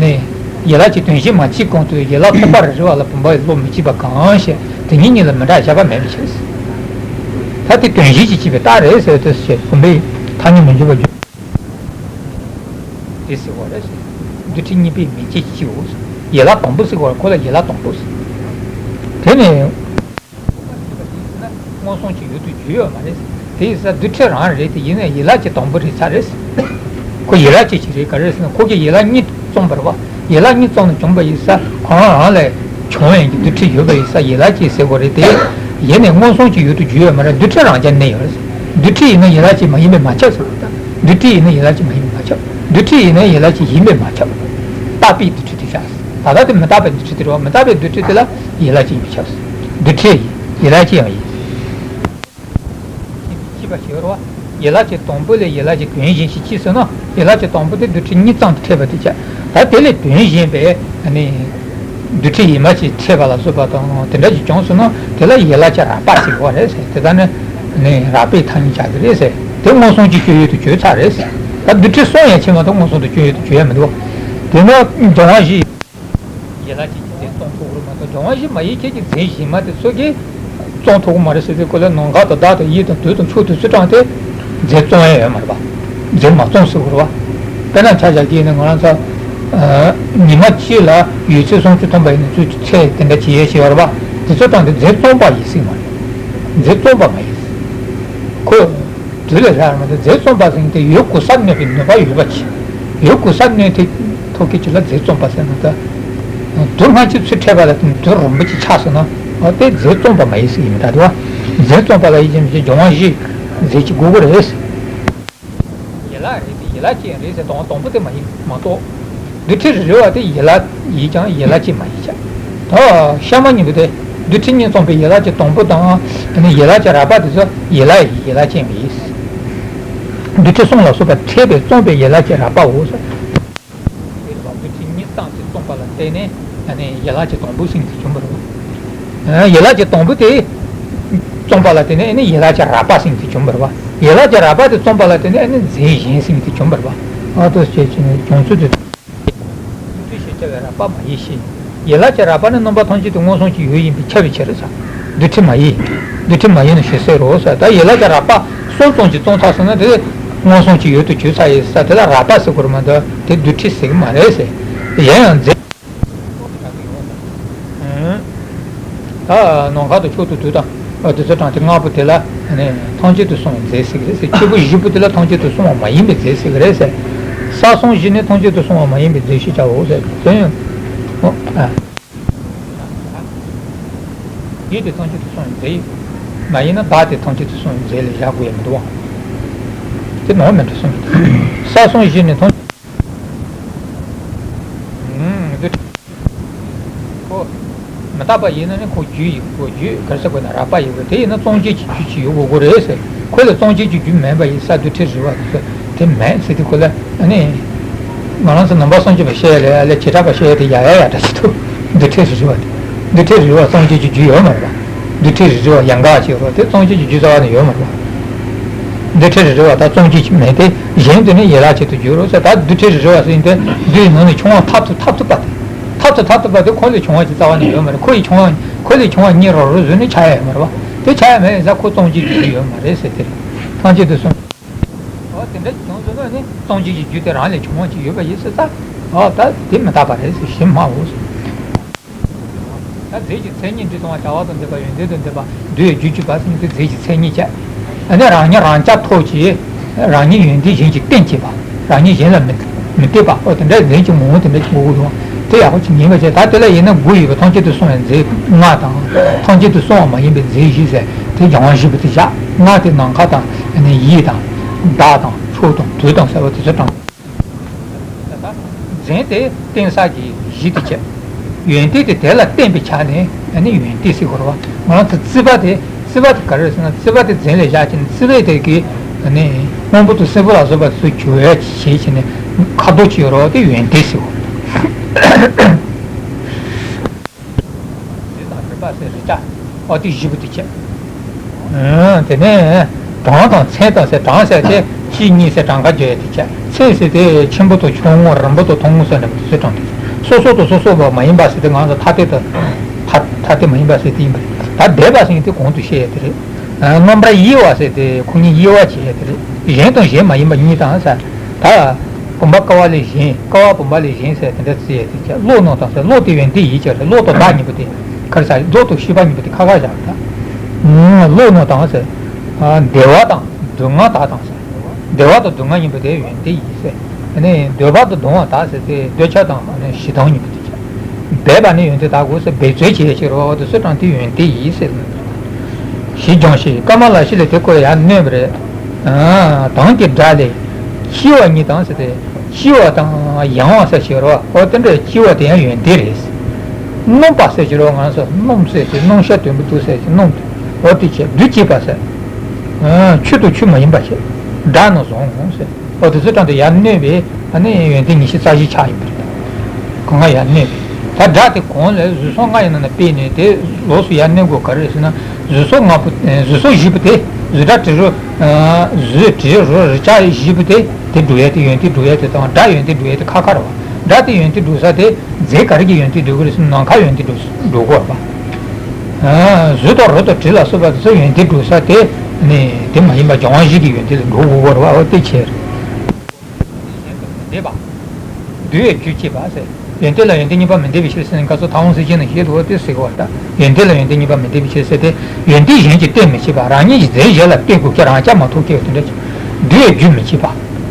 ནས་ཡན་ལག་ཅིག་དོན་གཞན་མ་སྐྱེས་གོང་དུ་ཡན་ལག་ཚོགས་པ་རེ་རེ་བ་ལ་བུམ་པའི་བློ་མི་སྐྱེ་བ་གང་ཞེས་དེ་གཉིས་གཉིས་ལ་མི་འདྲ་བ་ཁྱད་པར་མེད་པའི་ཕྱིར། ད་དེ་དོན་གཞན་ཅིག་སྐྱེས་པའི་རྟགས་རེད་ཟེར་དུས་ཞེས་བུམ་པའི་ཐ་སྙད་མི་འཇོག་པར་འགྱུར། དེ་ཟེར་བ་རེད། རྡུལ་ཕྲན་གཉིས་པའི་མིང་བྱེད་ཀྱི་སྤྱིའོ། ཡན་ལག་དང་པོ་ཟེར་བ་ཁོ་ལ་ཡན་ལག་དང་པོ་ཟེར། དེ་ནས་མངོན་སུམ་གྱི་ཡུལ་དུ་གྱུར་ཡོད་མ་རེད། དེ་ཡིན་ཙང་རྡུལ་ཕྲན་རང་རེད་དེ་ཡིན་ནའི་ཡན་ལག་གི་དང་པོ་རེད་ཚར་རེད། ཁོ་ཡན་ལག་ཅིག་ཅིག་རེད་ག་རེ་ཟེར་ན་ཁོ་གི་ཡན་ལག་གཉིས་བརྩམས་པ་རེད་བ། ཡན་ལག་གཉིས་བརྩམས་ནས་བྱུང་བ་ཡིན་ཙང་ཁོ་རང་རང་ལས་བྱུང་བའི་རྡུལ་ཕྲན་ཡོད་པ་ཡིན་ཙང་ཡན་ལག་ཅིག་ཟེར་དགོས་རེད་དེ། ཡིན་ནའི་མངོན་སུམ་གྱི་ཡུལ་དུ་གྱུར་ཡོད་མ་རེད། རྡུལ་ཕྲན་རང་རྐྱ་གནས་ཡོད་རེད། རྡུལ་ཕྲན་ཡིན་ན་ཡན་ལག་ཅིག་མ་ཡིན་པས་མ་ཁྱབ་ཟེར་བ་དང་། རྡུལ་ཕྲན་ཡིན་ན་ཡན་ལག་ཅིག་མ་ཡིན་པས་མ་ཁྱབ། རྡུལ་ཕྲན་ཡིན་ན་ཡན་ལག་ཅིག་ཡིན་པས་མ་ཁྱབ། རྟག་པའི་རྡུལ་ཕྲན་དེ་ཆགས། ད་ལྟ་དེ་མི་རྟག་པའི་རྡུལ་ཕྲན་དེ་རེད་བ། མི་རྟག་པའི་རྡུལ་ཕྲན་དེ་ལ་ཡན་ལག་ཅིག་ཡིན་པས་ཁྱབ། རྡུལ་ཕྲན་ཡིན། ཡན་ལག་ཅིག་ཡང་ཡིན། སྐྱེས་པ་ཞིག་ཡོད་རེད་བ། ཡན་ལག་གི་དང་པོ་ལས་ཡན་ལག་གི་དོན་གཞན་ཞིག་སྐྱེས་སོང་ན་ཡན་ལག་གི་དང་པོ་དེ་རྡུལ་ཕྲན་གཉིས་ཙམ་དུ་འཕྲད་པ་དེ་ཆགས། ད་དེ་ལས་དོན་གཞན་པའི་ཨ་ནི་རྡུལ་ཕྲན་ཡིན་པ་ཞིག་འཕྲད་པ་ལ་སོགས་པ་དང་དེ་འདྲ་ཞིག་བྱུང་སོང་ན་དེ་ལ་ཡན་ལག་གི་རགས་པ་ཟེར་གྱི་ཡོད་རེད་ཟེར། དེ་ལྟར་ནི་ནི་རགས་པའི་ཐ་སྙད་ཆགས་ཀྱི་རེད་ཟེར། དེ་མངོན་སུམ་གྱི་སྤྱོད་ཡུལ་དུ་གྱུར་ཚར་རེད་ཟེར། ད་རྡུལ་ཕྲན་གསུམ་ཡང་ཕྱེ་མ་ཐུབ་མངོན་སུམ་དུ་སྤྱོད་ཡུལ་དུ་གྱུར་ཡ་མི་འདུག་དེ་ནི་སྦྱང་བ་བཞི། ཡན་ལག་གཅིག་གིས་རྫས་བརྩམས་ཐུབ་ཀྱི་རེད་མ་གཏོགས་སྦྱང་བ་བཞི་མ་ཡིན་ཁྱེད་ཀྱིས་རྫས་གཞན་མ་དེ་ཚོ་གིས་བརྩམས་ཐུབ་ཀྱི་མ་རེད་ཟེར་དུས་ཁོ་ལ་ནམ་མཁའ་དང་བདག་དང་ཡིད་དང་དུས་དང་ཕྱོགས་དེ་ཚོ་དྲངས་ཏེ་རྫས་བརྩམས་ཡ་ཡོད་མ་རེད་པ། རྫས་མ་བརྩམས་ཟེར་དགོས་རེད་པ། དཔེར་ན་ཆ་བཞག་གི་ཡིན་ན་ང་རང་ཚོ་ ཉི་མ་གཅིག་ལ་ཡོད་ཚད་སུམ་ཅུ་ཐོན་པ་ཡིན་ན་ཚུར་ཚད་དེ་འདྲ་བྱེད་ཡས་ཞིག་ཡོད་རེད་པ། དེ་ཚོ་དྲངས་ཏེ་རྫས་བཙོངས་པ་ཡིན་སྲིད་མ་རེད། རྫས་བཙོངས་པ་མ་ཡིན། ཁོ། དུས་ལ་ལྷག་མ་དང་རྫས་བཙོངས་པ་ཟེར་དེ་ཡུལ་གོ་ས་གནོད་པའི་ནུས་པ་ཡོད་པ་ཅིག་ཡུལ་གོ་ས་གནོད་དེ་ཐོག་གི་ཅིག་ལ་རྫས་བཙོངས་པ་ཟེར་ན་ད། དུས་སྔ་ཕྱི་ཚུར་འཕྲད་པ་ལ་དུས་རིང་པོ་ཅིག་ཆགས་སོང་ན། འོ་དེ་རྫས་བཙོངས་པ་མ་ཡིན་ཟེར་གྱི་མི་འདུག་བ། རྫས་བཙོངས་པ་ལ་ཡིད་ཆེས་མི་བྱེད་སྦྱོར་བ་བཞི་རྫས་ཀྱི་དགོས་ཀྱི་རེད། ཡན་ལག་རེད་དེ་ཡན་ལག་ཅན་རེད་ཟེར་དང་དང་པོ་དེ་མ་ཡིན་མ་གཏོགས། རྡུལ་ཕྲན་རེ་རེ་བ་དེ་ཡན་ལག་ཡིན་ཀྱང་ཡན་ལག་ཅན་མ་ཡིན་ཀྱང་། ད་གཤའ་མ་གཉིས་པོ་དེ་རྡུལ་ཕྲན་གཉིས་བཙོངས་པའི་ཡན་ལག་ཅན་དང་པོ་དང་ཡན་ལག་ཅན་རགས་པ་དེ་ཚོ་ཡན་ལག་ཡིན་ཡན་ལག་ཅན་མ་ཡིན། རྡུལ་ཕྲན་གསུམ་ལ་སོགས་པ་ཕྲད་པས་བཙོངས་པའི་ཡན་ལག་ཅན་རགས་པའོ། རྡུལ་ཕྲན་གཉིས་བཏང་སྟེ་བཙོངས་པ་ལ་བརྟེན་ནས་ཡན་ལག་ཅན་དང་པོའི་སེམས་དེ་བྱུང་བ་རེད། ཡན་ལག་ཅན་དང་པོ་དེ་བཙོངས་པ་ལ་བརྟེན་ནས་ཡན་ལག་ཅན་རགས་པ་སེམས་དེ་བྱུང་བ་རེད། ཡན་ལག་ཅན་རགས་པ་དེ་བཙོངས་པ་ལ་བརྟེན་ནས་རྫས་གཞན་སེམས་དེ་བྱུང་བ་རེད། ཨ་ཏོ་སྐྱེད་ཀྱི་བྱུང་ཚུལ་དེ། རྡུལ་ཕྲན་ཞེས་བྱ་བའི་རགས་པ་མ་ཡིན་ཞེས། ཡན་ལག་ཅན་རགས་པ་ནི་རྣམ་པ་ཐམས་ཅད་དུ་མངོན་སུམ་གྱི་ཡུལ་ཡིན་པས་ཁྱབ་པའི་ཕྱིར་ཟེར། རྡུལ་ཕྲན་མ་ཡིན། རྡུལ་ཕྲན་མ་ཡིན་ནོ་ཞེས་ཟེར་རོ་ཟེར། ད་ཡན་ལག་ཅན་རགས་པ་གསུམ་ཙམ་གྱིས་བཙོངས་ཚར་སོང་ན་དེ་མངོན་སུམ་གྱི་ཡུལ་དུ་གྱུར་ཚར་ཡིན་ཟེར། དེ་ལ་རགས་པ་ཟེར་དགོས་རེད་མ་གཏོགས་དེ་རྡུལ་ཕྲན་ཟེར་གྱི་མ་རེད་ཟེར། གཞན་ཡང་རྫས། ད་ནམ་མཁའ་དང་ཕྱོགས་དང་དུས་དང་། དེ་ཚོ་དྲངས་ཏེ་ལྔ་པོ་དེ་ལ་ཐམས་ཅད་དུ་སོང་བའི་རྫས་ཟེར་གྱི་རེད་ཟེར། ཆོས་སྐུ་བཞི་པོ་དེ་ལ་ཐམས་ཅད་དུ་སོང་བ་མ་ཡིན་པའི་རྫས་ཟེར་གྱི་རེད་ཟེར། ས་གསུམ་བཞི་ནི་ཐམས་ཅད་དུ་སོང་བ་མ་ཡིན་པའི་རྫས་ཞེས་བྱའོ་ཟེར། དོན་ཡང་། ཨོ། ཨ། ཡུལ་དེ་ཐམས་ཅད་དུ་སོང་བའི་རྫས་ཡིན། མ་ཡིན་ན་བདག་དེ་ཐམས་ཅད་དུ་སོང་བའི་རྫས་ལས་བཞག་དགོས་ཡ་མི་འདུག་བ། དེ་ནོར་མི་འགྲོ་གསུངས། ས་གསུམ་བཞི་ནི་ཐམས་ཅད། ཨུམ། འདི། ཁོ། མི་རྟག་པ་ཡིན་ན་ནི་ཁོ་རྒྱུ་ཡིན་དགོས། རྒྱུ་ག་རེ་ཟེར་དགོས་ན་རགས་པ་ཡིན་དགོས། དེ་ཡིན་ན་གཙང་ཆེན་གྱི་རྒྱུ་ཅིག་ཡོད་དགོས་ཀྱི་རེད་ཟེར། ཁོ་ལ་གཙང་ཆེན་གྱི་རྒྱུ་མེད་པ་ཡིན་ས་རྡུལ་ཕྲན་རིལ་བ་དེ་ཚོ་དེ་མེད་ཟེར་དུས་ཁོ་ལ་ཨ་ནི། ང་རང་ཚོ་ནང་པ་སངས་རྒྱས་པ་བཤད་ཡ་ལས་ཨ་ལས་བྱེ་བྲག་པ་བཤད་ཡ་དེ་ཡ་ཡ་ཡ་འདྲ་ཞིག་འདུག་རྡུལ་ཕྲན་རིལ་བ་དེ། རྡུལ་ཕྲན་རིལ་བ་གཙང་ཆེན་གྱི་རྒྱུ་ཡོད་མ་རེད་པ། རྡུལ་ཕྲན་རིལ་བ་ཡན་ག་ཅིག་ཡོད་རེད་པ། དེ་གཙང་ཆེན་གྱི་རྒྱུ་རྩ་བ་ནས་ཡོད་མ་རེད་པ། རྡུལ་ཕྲན་རིལ་བ་དག་གཙང་ཆེན་གྱི་མེད་དེ། གཞན་དུ་ནི་ཡན་ལག་ཅན་དུ་འགྱུར་རོ་ཟེར། ད་རྡུལ་ཕྲན་རིལ་བ་ཟེར་དེ་རྡུལ་ནང་ནས་ཆུང་བ་ཐག་ཏུ་ཐག་ཏུ་པ་དེ། ཐག་ཏུ་ཐག་ཏུ་པ་དེ་ཁོ་ལས་ཆུང་བ་ཅིག་རྩ་བ་ནས་ཡོད་མ་རེད། ཁོ་ཡི་ཆུང་བ་ཁོ་ལས་ཆུང་བ་གཉིས་རོ་རོ་བཟོས་ནས་ཆགས་ཡ་ཡོད་མ་རེད་པ། དེ་ཆགས་ཡ་མེད་ཡིན་ཙང་ཁོ་གཙང་ཆེན་གྱི་རྒྱུ་ཡོད་མ་རེད་ཟེར་དེ་རེད། ཐམས་ཅད་དུ་སོང་། འོ་དེ་འདྲ་བྱུང་སོང་ན་ནི་གཙང་ཆེན་གྱི་རྒྱུ་དེ་རང་ལས་ཆུང་བ་ཅིག་ཡོད་པ་ཡིན་ཟེར་ས། འོ་ད་དེ་མི་རྟག་པ་རེད་ཟེར་ཞེས་སྨྲའོ་ཟེར། ད་རྫས་ཀྱི་མཚན་ཉིད་འདི་སོང་བ་བྱ་བ་དང་ལྡན་པ་ཡོན་ཏན་དང་ལྡན་པ་འདུལ་བའི་རྒྱུ་གཅིག་པ་ཟེར་ནས་དེ་རྫས་ཀྱི་མཚན་ཉིད་བྱས། ཨ་ནི་རང་ཉིད་རང་རྐྱ་ཐོག་གིས་རང་ཉིད་ཡོན་ཏན་གཞན་གྱིས་བསྟན་བྱེད་པ། རང་ཉིད་གཞན་ལ་མི་མི་སྟེར་བ། འོ་དེ་འདྲ་རྫས་ཀྱི་ངོ་བོ་དེ་འདྲ་ཅིག་དགོས་ཀྱི་འདུག་དེ་ཡག་པོ་ཅིག་ཉན་པ་བྱས། ད་དེ་ལ་ཡིན་ན་དགུ་ཡོད་པ་ཐམས་ཅད་དུ་སོང་བའི་རྫས་ལྔ་དང་། ཐམས་ཅད་དུ་སོང་བ་མ་ཡིན་པའི་རྫས་བཞི་ཟེར་དེ་སྦྱང་བ་བཞི་པོ་དེ་བཞག་ལྔ་དེ་ནམ་མཁའ་དང་ཡིད་དང་བདག་དང་ཕྱོགས་དང་དུས་དང་ཟེར་བ་དེ་ཚོ་དྲངས། རྫས་དེ་བརྟེན་ས་གི་གཞི་དེ་བྱས། ཡོན་ཏན་དེ་དེ་ལ་བརྟེན་པའི་ཆ་ནས་ཨ་ནི་ཡོན་ཏན་ཟེར་དགོས་རེད་བ། ང་རང་ཚོ་རྩིས་པ་དེ་རྩིས་པ་དེ་ག་རེ་རེད་ཟེར་ན་རྩིས་པ་དེ་རྫས་ལ་བཞག་བྱས་ནས་རྩིས་པའི་དེ་གི་ཨ་ནི་སྔོན་པོ་དང་སེར་པོ་ལ་སོགས་པ་ཚོ་གྱུར་ཡ་བྱས་བྱས་ནས་ཁ་དོག་ཅིག་ཡོད་རེད་བ། དེ་ཡོན་ཏན་ཟེར་དགོས་རེད། རྫས་དང་རིག་པ་ཟེར་རིག་བྱ། ཨོ་དེ་བཞི་པོ་དེ་བྱས། ཨང་། དེ་ནས་གྲངས་དང་མཚན་དང་ཟེར། གྲངས་ཟེར་དེ་གཅིག་གཉིས་ཟེར་གྲངས་ཀ་བརྗོད་ཡ་དེ་བྱས། མཚན་ཟེར་དེ་ཆེན་པོ་དང་ཆུང་ངུ་རིང་པོ་དང་ཐུང་ངུ་ཟེར་འདྲ་པོ་དེ་ཚོ་གྲངས་དེ། སོ་སོ་དང་སོ་སོ་བ་མ་ཡིན་པ་ཟེར་དེ་ང་ཚོ་ཐ་དད་དུ་ཐ་ཐ་དད་མ་ཡིན་པ་ཟེར་དེ་ཡིན་པ་རེད། ད་འདས་པ་ཟེར་དེ་གོང་དུ་བཤད་ཡ་དེ་རེད། རྣམ་པར་དབྱེ་བ་ཟེར་དེ་ཁོ་གཉིས་དབྱེ་བ་བྱེད་ཡ་དེ་རེད། གཞན་དང་གཞན་མ་ཡིན་པ་གཉིས་དང་ཟེར། ད་བུམ་པ་ཀ་བ་ལས་གཞན། ཀ་བ་བུམ་པ་ལས་གཞན་ཟེར་དེ་འདྲ་བརྩི་ཡས་དེ་བྱས། བློ་རྣམས་དང་ཟེར། བློ་དེ་ཡོན་ཏན་ཡིན་ཟེར་རེད། བློ་དང་བདག་གཉིས་པོ་དེ་ག་རེ་ཟེར། བློ་དང་ཤེས་པ་གཉིས་པོ་དེ་ཁ་ཁ་བཞག་ད། བློ་རྣམས་དང་ཟེར། བདེ་བ་དང་སྡུག་བསྔལ་བདག་དང་ཟེར། བདེ་བ་དང་སྡུག་བསྔལ་གཉིས་པོ་དེ་ཡོན་ཏན་ཡིན་ཟེར། ཨ་ནི་འདོད་པ་དང་གདུང་བ་བདག་ཟེར་དེ་འདོད་ཆགས་དང་ཨ་ནི་ཞེ་སྡང་གཉིས་པོ་དེ་བྱས། འབད་པ་ནི་ཡོན་ཏན་དག་གོ་ཟེར། འབད་རྩོལ་བྱེད་ཡས་ཕྱིར་རོ། དེ་ཚོ་དྲངས་དེ་ཡོན་ཏན་ཡིན་ཟེར། ཞེས་སྦྱངས་ཤིང་། ཀ་མ་ལ་ཤཱི་ལས་དེ་ཁོ་ཡར་གནོན་པ་རེད། དང་གི་སྒྲ་ལས། ལྕི་བ་ཉིད་དང་ཟེར་ཏེ། ལྕི་བ་དང་ཡང་བ་ཟེར་ཕྱིར་རོ། ཨོ་དེ་འདྲའི་ལྕི་བ་དེ་ཡང་ཡོན་ཏན་རེད། སྣུམ་པ་ཟེར་ཕྱིར་རོ། ང་ཚོ་སྣུམ་ཟེར་ཏེ་སྣང་ཤས་དོན་པོ་འདུག་ཟེར་ཏེ་སྣུམ་དེ། ཨོ་དེ་བྱས་རྡུལ་གཅིག་པ་ཟེར། ཆུ་དང་ཆུ་མ་ཡིན་པ་བྱས། སྒྲ་རྣམས་བཟུང་ཟེར། ཨོ་དེ་ཚོ་དྲངས་ཏེ་ཡར་གནོན་པས་ཨ་ནི་ཡོན་ཏན་ཉི་ཤུ་རྩ་བཞི་ཆགས་ཡོད་པ་རེད། གང་ག་ཡར་གནོན་པས། ད་སྒྲ་དེ་གོང་ལ་བཟོད་གསོལ་ལྔ་ཡི་ནང་ན་སྤེལ་ནས་དེ་ལོགས་སུ་ཡར་གནོན་དགོས་ག་རེ་རེད་ཟེར་ན། བཟོད་གསོལ་ལྔ་པོ། བཟོད་གསོལ་བཞི་པོ་དེ། བཟོད་སྒྲ་དྲི་རོ། བཟོད་དྲི་རོ་རེག་བྱ་བཞི་པོ་དེ། དེ་སྒྲུབ་ཡས་དེ་ཡོན་ཏན་སྒྲུབ་ཡས་དེ་དང་སྒྲ་ཡོན་ཏན་སྒྲུབ་ཡས་དེ་ཁ་ཁ་རེད་བ། སྒྲ་དེ་ཡོན་ཏན་སྒྲུབ་ས་དེ་རྫས་ག་རེ་གི་ཡོན་ཏན་སྒྲུབ་དགོས་རེད་ཟེར་ན་ནམ་མཁའ་ཡོན་ཏན་སྒྲུབ་སྒྲུབ་དགོས་རེད་བ། བཟོད་དང་རོ་དང་དྲི་ལ་སོགས་པ་དེ་ཚོ་ཡོན་ཏན་སྒྲུབ་ས་དེ་ནི་དེ་མ་ཡིན་པ་སྦྱང་བ་བཞི་གི་ཡོན་ཏན་ལ་འགྲོ་དགོས་པ་རེད་བ། འོ་དེ་བྱས་རེད། གཞན་དུ་མི་འདོད་པ། འདུས་པའི་རྒྱུ་བྱེད་པ་ཟེར། ཡོན་ཏན་ལ་ཡོན་ཏན་གཉིས་པ་མི་ལྡན་པའི་ཕྱིར་ཟེར་ནས་སྐབས་སུ་ཐལ་འོང་ཟེར་གྱི་ན་ཞེས་དུ་བ་དེ་ཟེར་གོ་བ་ལྟ། ཡོན་ཏན་ལ་ཡོན་ཏན་གཉིས་པ་མི་ལྡན་པའི་ཕྱིར་ཟེར་ཏེ། ཡོན་ཏན་གཞན་གྱིས་སྟོན་མི་ཤེས་པ། རང་ཉིད་ཀྱི་རྫས་གཞན་ལ་ལྟོས་དགོས་ཀྱི་རང་རྐྱ་མ་ཐུབ་སྐྱེ་བ་དེ་འདྲ་ཅིག་འདུས་པའི་རྒྱུ་མི་བྱེད་པ།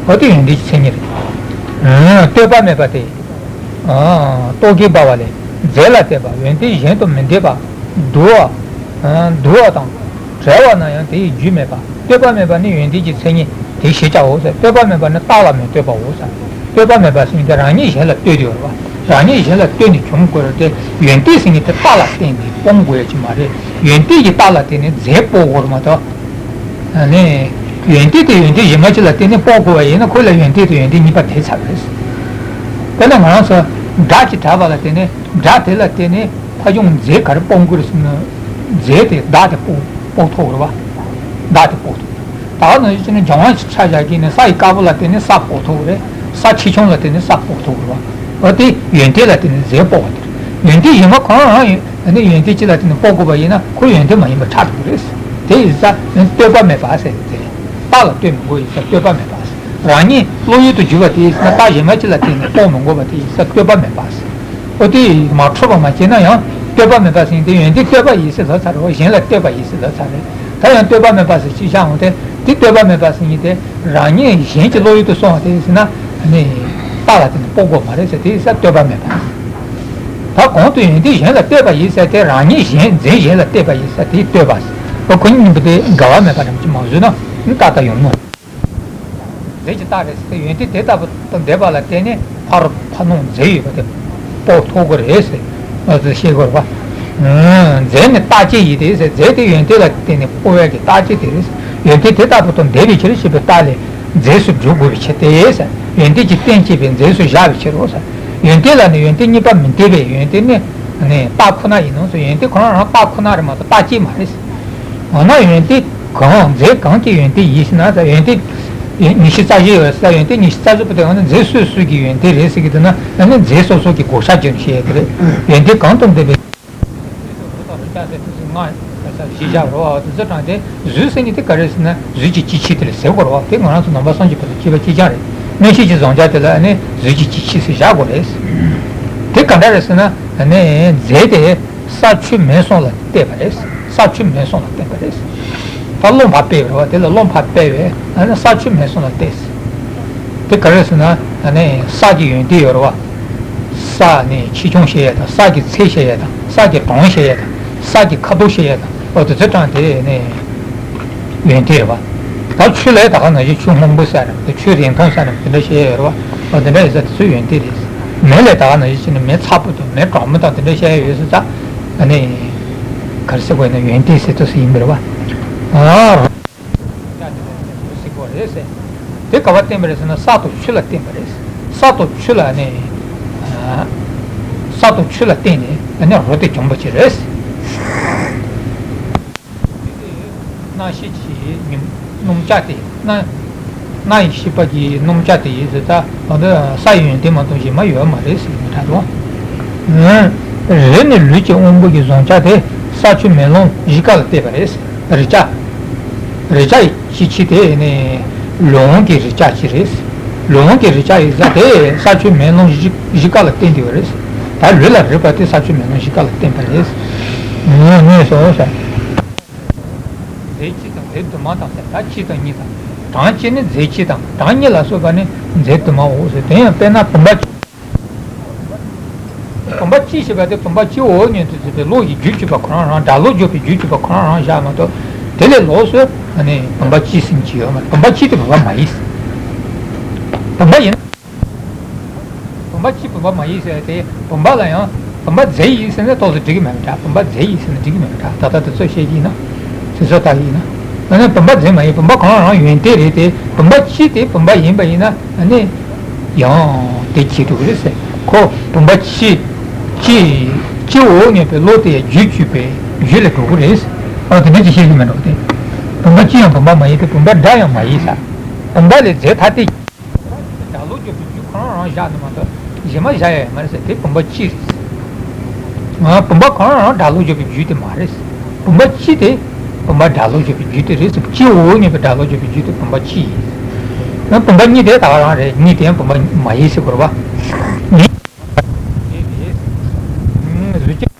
འོ་དེ་ཡོན་ཏན་གྱི་མཚན་ཉིད་རེད། ལྟོས་པ་མེད་པ་སྟེ། རྟོག་གེ་འབར་བ་ལས། རྫས་ལ་ལྟོས་པ། ཡོན་ཏན་གཞན་དུ་མི་ལྡན་པ། དུ་བ། དུ་བ་དང་། བྲལ་བ་ན་ཡང་དེ་ཡི་རྒྱུ་མེད་པ། ལྟོས་པ་མེད་པ་ནི་ཡོན་ཏན་གྱི་མཚན་ཉིད་དེ་ཞེས་བྱའོ་ཟེར། ལྟོས་པ་མེད་པ་ནི་རྟགས་ལ་མི་ལྟོས་པའོ་ཟེར། ལྟོས་པ་མེད་པ་ཟེར་མཁན་དེ་རང་ཉིད་གཞན་ལ་ལྟོས་ཏེ་ཡོད་རེད་བ། རང་ཉིད་གཞན་ལ་ལྟོས་ནས་བྱུང་དགོས་རེད་དེ། ཡོན་ཏན་ཟེར་མཁན་དེ་རྟགས་ལ་བརྟེན་ནས་སྤོང་དགོས་ཡ་ཅིག་མ་རེད། ཡོན་ཏན་གྱི་རྟགས་ལ་བརྟེན་ནས་རྫས་སྤོང་དགོས་རེད་མ་གཏོགས། ཨ་ནི། ཡོན་ཏན་དེ་ཡོན་ཏན་གཞན་མ་ཅིག་ལ་བརྟེན་ནས་སྤོང་དགོས་པ་ཡིན་ན་ཁོ་ལ་ཡོན་ཏན་དེ་ཡོན་ཏན་གཉིས་པ་དེ་ཚར་རེད། དཔེར་ན་ང་རང་ཚོ་སྒྲ་ཅིག་གྲགས་པ་ལ་བརྟེན་ནས་སྒྲ་དེ་ལ་བརྟེན་ནས་ཕ་ཆུང་རྫས་ག་རེ་སྤོང་དགོས་རེད་ཟེར་ན། རྫས་དེ་བདག་དེ་སྤོང་སྤོང་ཐུབ་རེད་བ། བདག་དེ་སྤོང་ཐུབ། ད་ག་ནང་བཞིན་བྱས་ན་སྦྱང་བ་ཆ་བཞག་གིན་ནས་ས་ཡི་དཀར་པོ་ལ་བརྟེན་ནས་ས་སྤོང་ཐུབ་རེད། ས་ཆེ་ཆུང་ལ་བརྟེན་ནས་ས་སྤོང་ཐུབ་རེད་བ། འོ་དེ་ཡོན་ཏན་ལ་བརྟེན་ནས་རྫས་སྤོང་བ་དེ་རེད། ཡོན་ཏན་གཞན་མ་གང་རང་ཡོད་ནས་ཡོན་ཏན་གཅིག་ལ་བརྟེན་ནས་སྤོང་དགོས་པ་ཡིན་ན་ཁོ་ཡོན་ཏན་མ་ཡིན་པ་ཆགས་ཐུབ་རེད། དེ་ཡིན་ཙང་ལྟོས་པ་མེད་པ་ཟེར་དེ་རེད། རྟགས་ལ་ལྟོས་མི་དགོས་ཡིན་ཙང་ལྟོས་པ་མེད་པ་ཟེར། རང་ཉིད་བློ་ཡུལ་དུ་གྱུར་པ་དེ་ཡིན་ན་རྟགས་གཞན་མ་གཅིག་ལ་བརྟེན་ནས་སྤོང་མི་དགོས་པ་དེ་ཡིན་ཙང་ལྟོས་པ་མེད་པ་ཟེར། ཨོ་དེ་མ་འཁྲུལ་པ་མ་སྐྱེས་ན་ཡང་ལྟོས་པ་མེད་པ་ཟེར་དེ་ཡོན་ཏན་ལྟོས་པ་ཡིན་ཟེར་ལབ་ཚར་རེད། གཞན་ལ་ལྟོས་པ་ཡིན་ཟེར་ལབ་ཚར་རེད། ད་ཡང་ལྟོས་པ་མེད་པ་ཟེར་ཅིག་བཞག་འོང་དེ་དེ་ལྟོས་པ་མེད་པ་ཟེར་མཁན་དེ་རང་ཉིད་གཞན་གྱི་བློ་ཡུལ་དུ་སོང་བ་དེ་ཟེར་ན་ནི་རྟགས་ལ་བརྟེན་ནས་སྤོང་དགོས་མ་རེད་ཟེར་དེ་ཡིན་ཙང་ལྟོས་པ་མེད་པ། ད་གོང་དུ་ཡོན་ཏན་གཞན་ལ་ལྟོས་པ་ཡིན་ཟེར་དེ་རང་ཉིད་གཞན་རྫས་གཞན་ལ་ལྟོས་པ་ཡིན་ཟེར་དེ་ལྟོས་པ་ཟེར། ཁོ་གཉིས་པོ་དེ་འགལ་བ་མེད་པ་རང་ཅིག་མ་བཟོས་ན་ནི་ཏག་ཏག་ཡོང་ནོ། རྫས་ཀྱི་རྟགས་རེད་ཟེར་ཏེ་ཡོན་ཏན་དེ་ལྟ་བུ་དང་ལྡན་པ་ལ་བརྟེན་ནས་ཕ་རོལ་ཕ་ནང་རྫས་ཡོད་པ་དེ་སྤོང་ཐུབ་ཀྱི་རེད་ཟེར་ང་ཚོས་ཤེས་དགོས་རེད་པ། རྫས་ནི་རྟག་དཔྱད་ཡིན་ཏེ་ཟེར། རྫས་དེ་ཡོན་ཏན་ལ་བརྟེན་ནས་སྤོང་བའི་གི་རྟག་དཔྱད་དེ་རེད་ཟེར། ཡོན་ཏན་དེ་ལྟ་བུ་དང་ལྡན་པའི་ཕྱིར་ཞེས་པའི་རྟགས་ལས་རྫས་སུ་སྒྲུབ་དགོས་པའི་ཕྱིར་ཏེ་ཟེར། ཡོན་ཏན་གྱི་རྟེན་བྱེད་པའི་རྫས་སུ་བཞག་པའི་ཕྱིར་རོ་ཟེར། ཡོན་ཏན་ལ་ནི་ཡོན་ཏན་གཉིས་པ་མི་ལྡན་པས་ཡོན་ཏན་ནི་ནི་རྟགས་ཁོ་ན་ཡིན་ནོ་ཟེར། ཡོན་ཏན་ཁོ་རང་རང་རྟགས་ཁོ་ན་རེད་མ་གཏོགས་རྟག་དཔྱད་མ་རེད་ཟེར། འོ་ན་ཡོན་ཏན་གང་རྫས་གང་གི་ཡོན་ཏན་ཡིན་ཟེར་ན་ད་ཡོན་ཏན་ཉི་ཤུ་རྩ་བཞི་ཡོད་ཟེར། ཡོན་ཏན་ཉི་ཤུ་རྩ་བཞི་པོ་དེ་འོ་ན་རྫས་སོ་སོ་གི་ཡོན་ཏན་རེད་ཟེར་གི་འདུག་ན་ཨ་ནི་རྫས་སོ་སོ་གི་བགོ་བཤའ་བརྒྱབ་ནས་བཤད་ཡ་དེ་རེད། ཡོན་ཏན་གང་དང་ལྡན་པའི། རུ་དང་རུ་ཆ་ཟེར་དུས་སུ་ལྔ་ཡོད་ས་བཞི་བཞག་རོ། དེ་ཚོ་དྲངས་ཏེ་གཟུགས་ཟེར་ནི་དེ་ག་རེ་ཟེར་ན་གཟུགས་ཀྱི་སྤྱི་ཆོས་དེ་ལ་ཟེར་དགོས་རོ། དེ་ང་རང་ཚོ་ནང་པ་སངས་རྒྱས་པ་དང་ཁྱད་པར་གཅིག་རྐྱང་རེད། མངོན་ཤེས་ཀྱི་བཟང་ཆ་དེ་ལ་ཨ་ནི་གཟུགས་ཀྱི་སྤྱི་ཆོས་ཟེར་བཞག་དགོས་རེད། དེ་ག་འདྲ་རེད་ཟེར་ན་ཨ་ནི་རྫས་དེ། ས་ཆུ་མེ་གསུམ་ལ་བརྟེན་པ་རེད། ས་ཆུ་མེ་གསུམ་ལ་བརྟེན་པ་རེད། ད་རླུང་ཕར་སྤེལ་བ་རེད་བ། དེ་ལ་རླུང་ཕར་སྤེལ་བས་ཨ་ནི་ས་ཆུ་མེ་གསུམ་ལ་བརྟེན། དེ་ག་རེ་ཟེར་ན་ཨ་ནི་ས་ཀྱི་ཡོན་ཏན་ཡོད་རེད་བ། ས་ནི་ཆེ་ཆུང་བཤད་ཡས་དང་ས་ཀྱི་ཚད་བཤད་ཡས་དང་ས་ཀྱི་གྲངས་བཤད་ཡས་དང་ས་ཀྱི་ཁ་དོག་བཤད་ཡས་དང་འོ་དེ་ཚོ་དྲངས་ཏེ་ནི། ཡོན་ཏན་རེད་བ། ད་ཆུ་ལ་ད་ག་ནང་བཞིན་ཆུ་སྔོན་པོ་ཟེར་ནས་དེ་ཆུ་རིང་ཐུང་ཟེར་ནས་དེ་འདྲ་བཤད་ཡོད་རེད་བ། འོ་དེ་འདྲ་ཡིན་ཙང་དེ་ཚོ་ཡོན་ཏན་རེད། མེ་ལ་ད་ག་ནང་བཞིན་བྱས་ནས་མེ་ཚ་པོ་དང་མེ་གྲང་མོ་དང་དེ་འདྲ་བཤད་ཡོད་ཟེར་ཙང་ཨ་ནི། ག་རེ་ཟེར་དགོས་ན་ཡོན་ཏན་ཟེར་དུས་སུ་ཡིན་པ་རེད་བ། ཨ་རོ། ཟེར་དགོས་རེད་ཟེར། དེ་ག་པར་བརྟེན་པ་རེད་ཟེར་ན་ས་དང་ཆུ་ལ་བརྟེན་པ་རེད། ས་དང་ཆུ་ལ་ནི། ས་དང་ཆུ་ལ་བརྟེན་ནས་ཨ་ནི་རོ་དེ་འབྱུང་བ་ཅིག་རེད། སྣང་ཤས་ཀྱི་སྣུམ་ལྕགས་དེ་སྣང་། སྣང་ཡི་ཤེས་པ་གི་སྣུམ་ལྕགས་དེ་ཡིན་ཟེར་ད་འོ་འདི་ས་ཡི་ཡོན་ཏན་མ་གཏོགས་གཞན་མ་ཡོད་མ་རེད་ཟེར་གྱི་མི་འདྲ་རོ། རེ་ནི་ལུས་ཀྱི་དབང་པོ་གི་བཟང་ཆ་དེ་ས་ཆུ་མེ་རླུང་བཞི་ཀ་ལ་བརྟེན་པ་རེད། རེག་བྱ། རེག་བྱ་ཡི་སྤྱི་ཆོས་དེ་ནི་ལུས་དབང་གི་རེག་བྱ་ཅིག་རེད། ལུས་དབང་གི་རེག་བྱ་ཡིན་ཟེར་དེ་ས་ཆུ་མེ་རླུང་བཞི་བཞི་ཀ་ལ་བརྟེན་དེ་བ་རེད། ད་ལུས་ལ་རེག་པ་དེ་ས་ཆུ་མེ་རླུང་བཞི་ཀ་ལ་བརྟེན་པ་རེད། ངོས་ངོས་སོ་ཟེར། རྫས་གཅིག་དང་རྫས་དུ་མ་དང་ཟེར། ད་གཅིག་དང་གཉིས་དང་། གྲངས་གཅིག་ནི་རྫས་གཅིག་དང་གྲངས་གཉིས་ལ་སོགས་པ་ནི་རྫས་དུ་མའོ་ཟེར། དེ་ཡང་དཔེར་ན་བུམ་པ། བུམ་པ་གཅིག་ཞེས་པ་དེ་བུམ་པ་གཅིག་འོག་ཉིད་དུ་གཟིགས་པའི་བློ་ཡི་རྒྱུར་གྱུར་པ་ཁོ་རང་རང་སྒྲ་བློར་གྱུར་པའི་རྒྱུར་གྱུར་པ་ཁོ་རང་རང་བཞག་མ་གཏོགས་དེ་ལས་ལོགས་སུ་ནི་བུམ་པ་གཅིག་ཟེར་གྱི་ཡོད་མ་རེད། བུམ་པ་གཅིག་དེ་བུམ་པ་མ་ཡིན། བུམ་པ་ཡིན། བུམ་པ་གཅིག་བུམ་པ་མ་ཡིན་ཟེར་ཏེ་བུམ་པ་ལ་ཡང་བུམ་པ་རྫས་ཡིན་ཟེར་ན་ཏོག་ཙམ་འགྲིག་གི་མེད་པ་འདྲ། བུམ་པ་རྫས་ཡིན་ཟེར་ན་འགྲིག་གི་མེད་པ་འདྲ། ད་ལྟ་དེ་ཚོ་བཤད་ཀྱི་ཡིན་ན། དེ་ཚོ་ལྟ་གི་ཡིན་ན། ཨ་ནི་བུམ་པ་རྫས་མ་ཡིན། བུམ་པ་གང་རང་ཡོན་ཏན་རེད་དེ་བུམ་པ་གཅིག་དེ་བུམ་པ་ཡིན་པ་ཡིན་ན་ཨ་ནི། ཡང་དེ་བྱེད་ཐུབ་ཀྱི་རེད་ཟེར། ཁོ་བུམ་པ་གཅིག་གཅིག་གཅིག་འོག་ཉིད་པའི་བློ་དེ་ཡང་རྒྱུར་གྱུར་པའི་རྒྱུད་ལ་འགྲོ་གི་རེད་ཟེར། ཨ་དེ་འདྲ་ཅིག་བཤད་ཀྱི་མེད་འགྲོ་དེ། བུམ་པ་གཅིག་ཡང་བུམ་པ་མ་ཡིན་ཏེ་བུམ་པ་སྒྲ་ཡང་མ་ཡིན་ཟེར། བུམ་པ་ལས་རྫས་ཐ་དད། སྒྲ་བློར་གྱུར་པའི་རྒྱུ་ཁོ་རང་རང་བཞག་ནས་མ་གཏོགས་གཞན་མ་བཞག་ཡ་ཡོད་མ་རེད་ཟེར། དེ་བུམ་པ་གཅིག་རེད་ཟེར། ང་བུམ་པ་ཁོ་རང་རང་སྒྲ་བློར་གྱུར་པའི་རྒྱུ་དེ་མ་རེད་ཟེར། བུམ་པ་གཅིག་དེ་བུམ་པ་སྒྲ་བློར་གྱུར་པའི་རྒྱུ་དེ་རེད་ཟེར། གཅིག་འོག་ཉིད་པའི་སྒྲ་བློར་གྱུར་པའི་རྒྱུ་དེ་བུམ་པ་གཅིག་ཡིན། ང་བུམ་པ་གཉིས་དེ་ད་ག་རང་རེད། གཉིས་དེ་ཡང་བུམ་པ་མ་ཡིན་ཟེར་དགོས་རེད་པ། རི་སྐྱེས་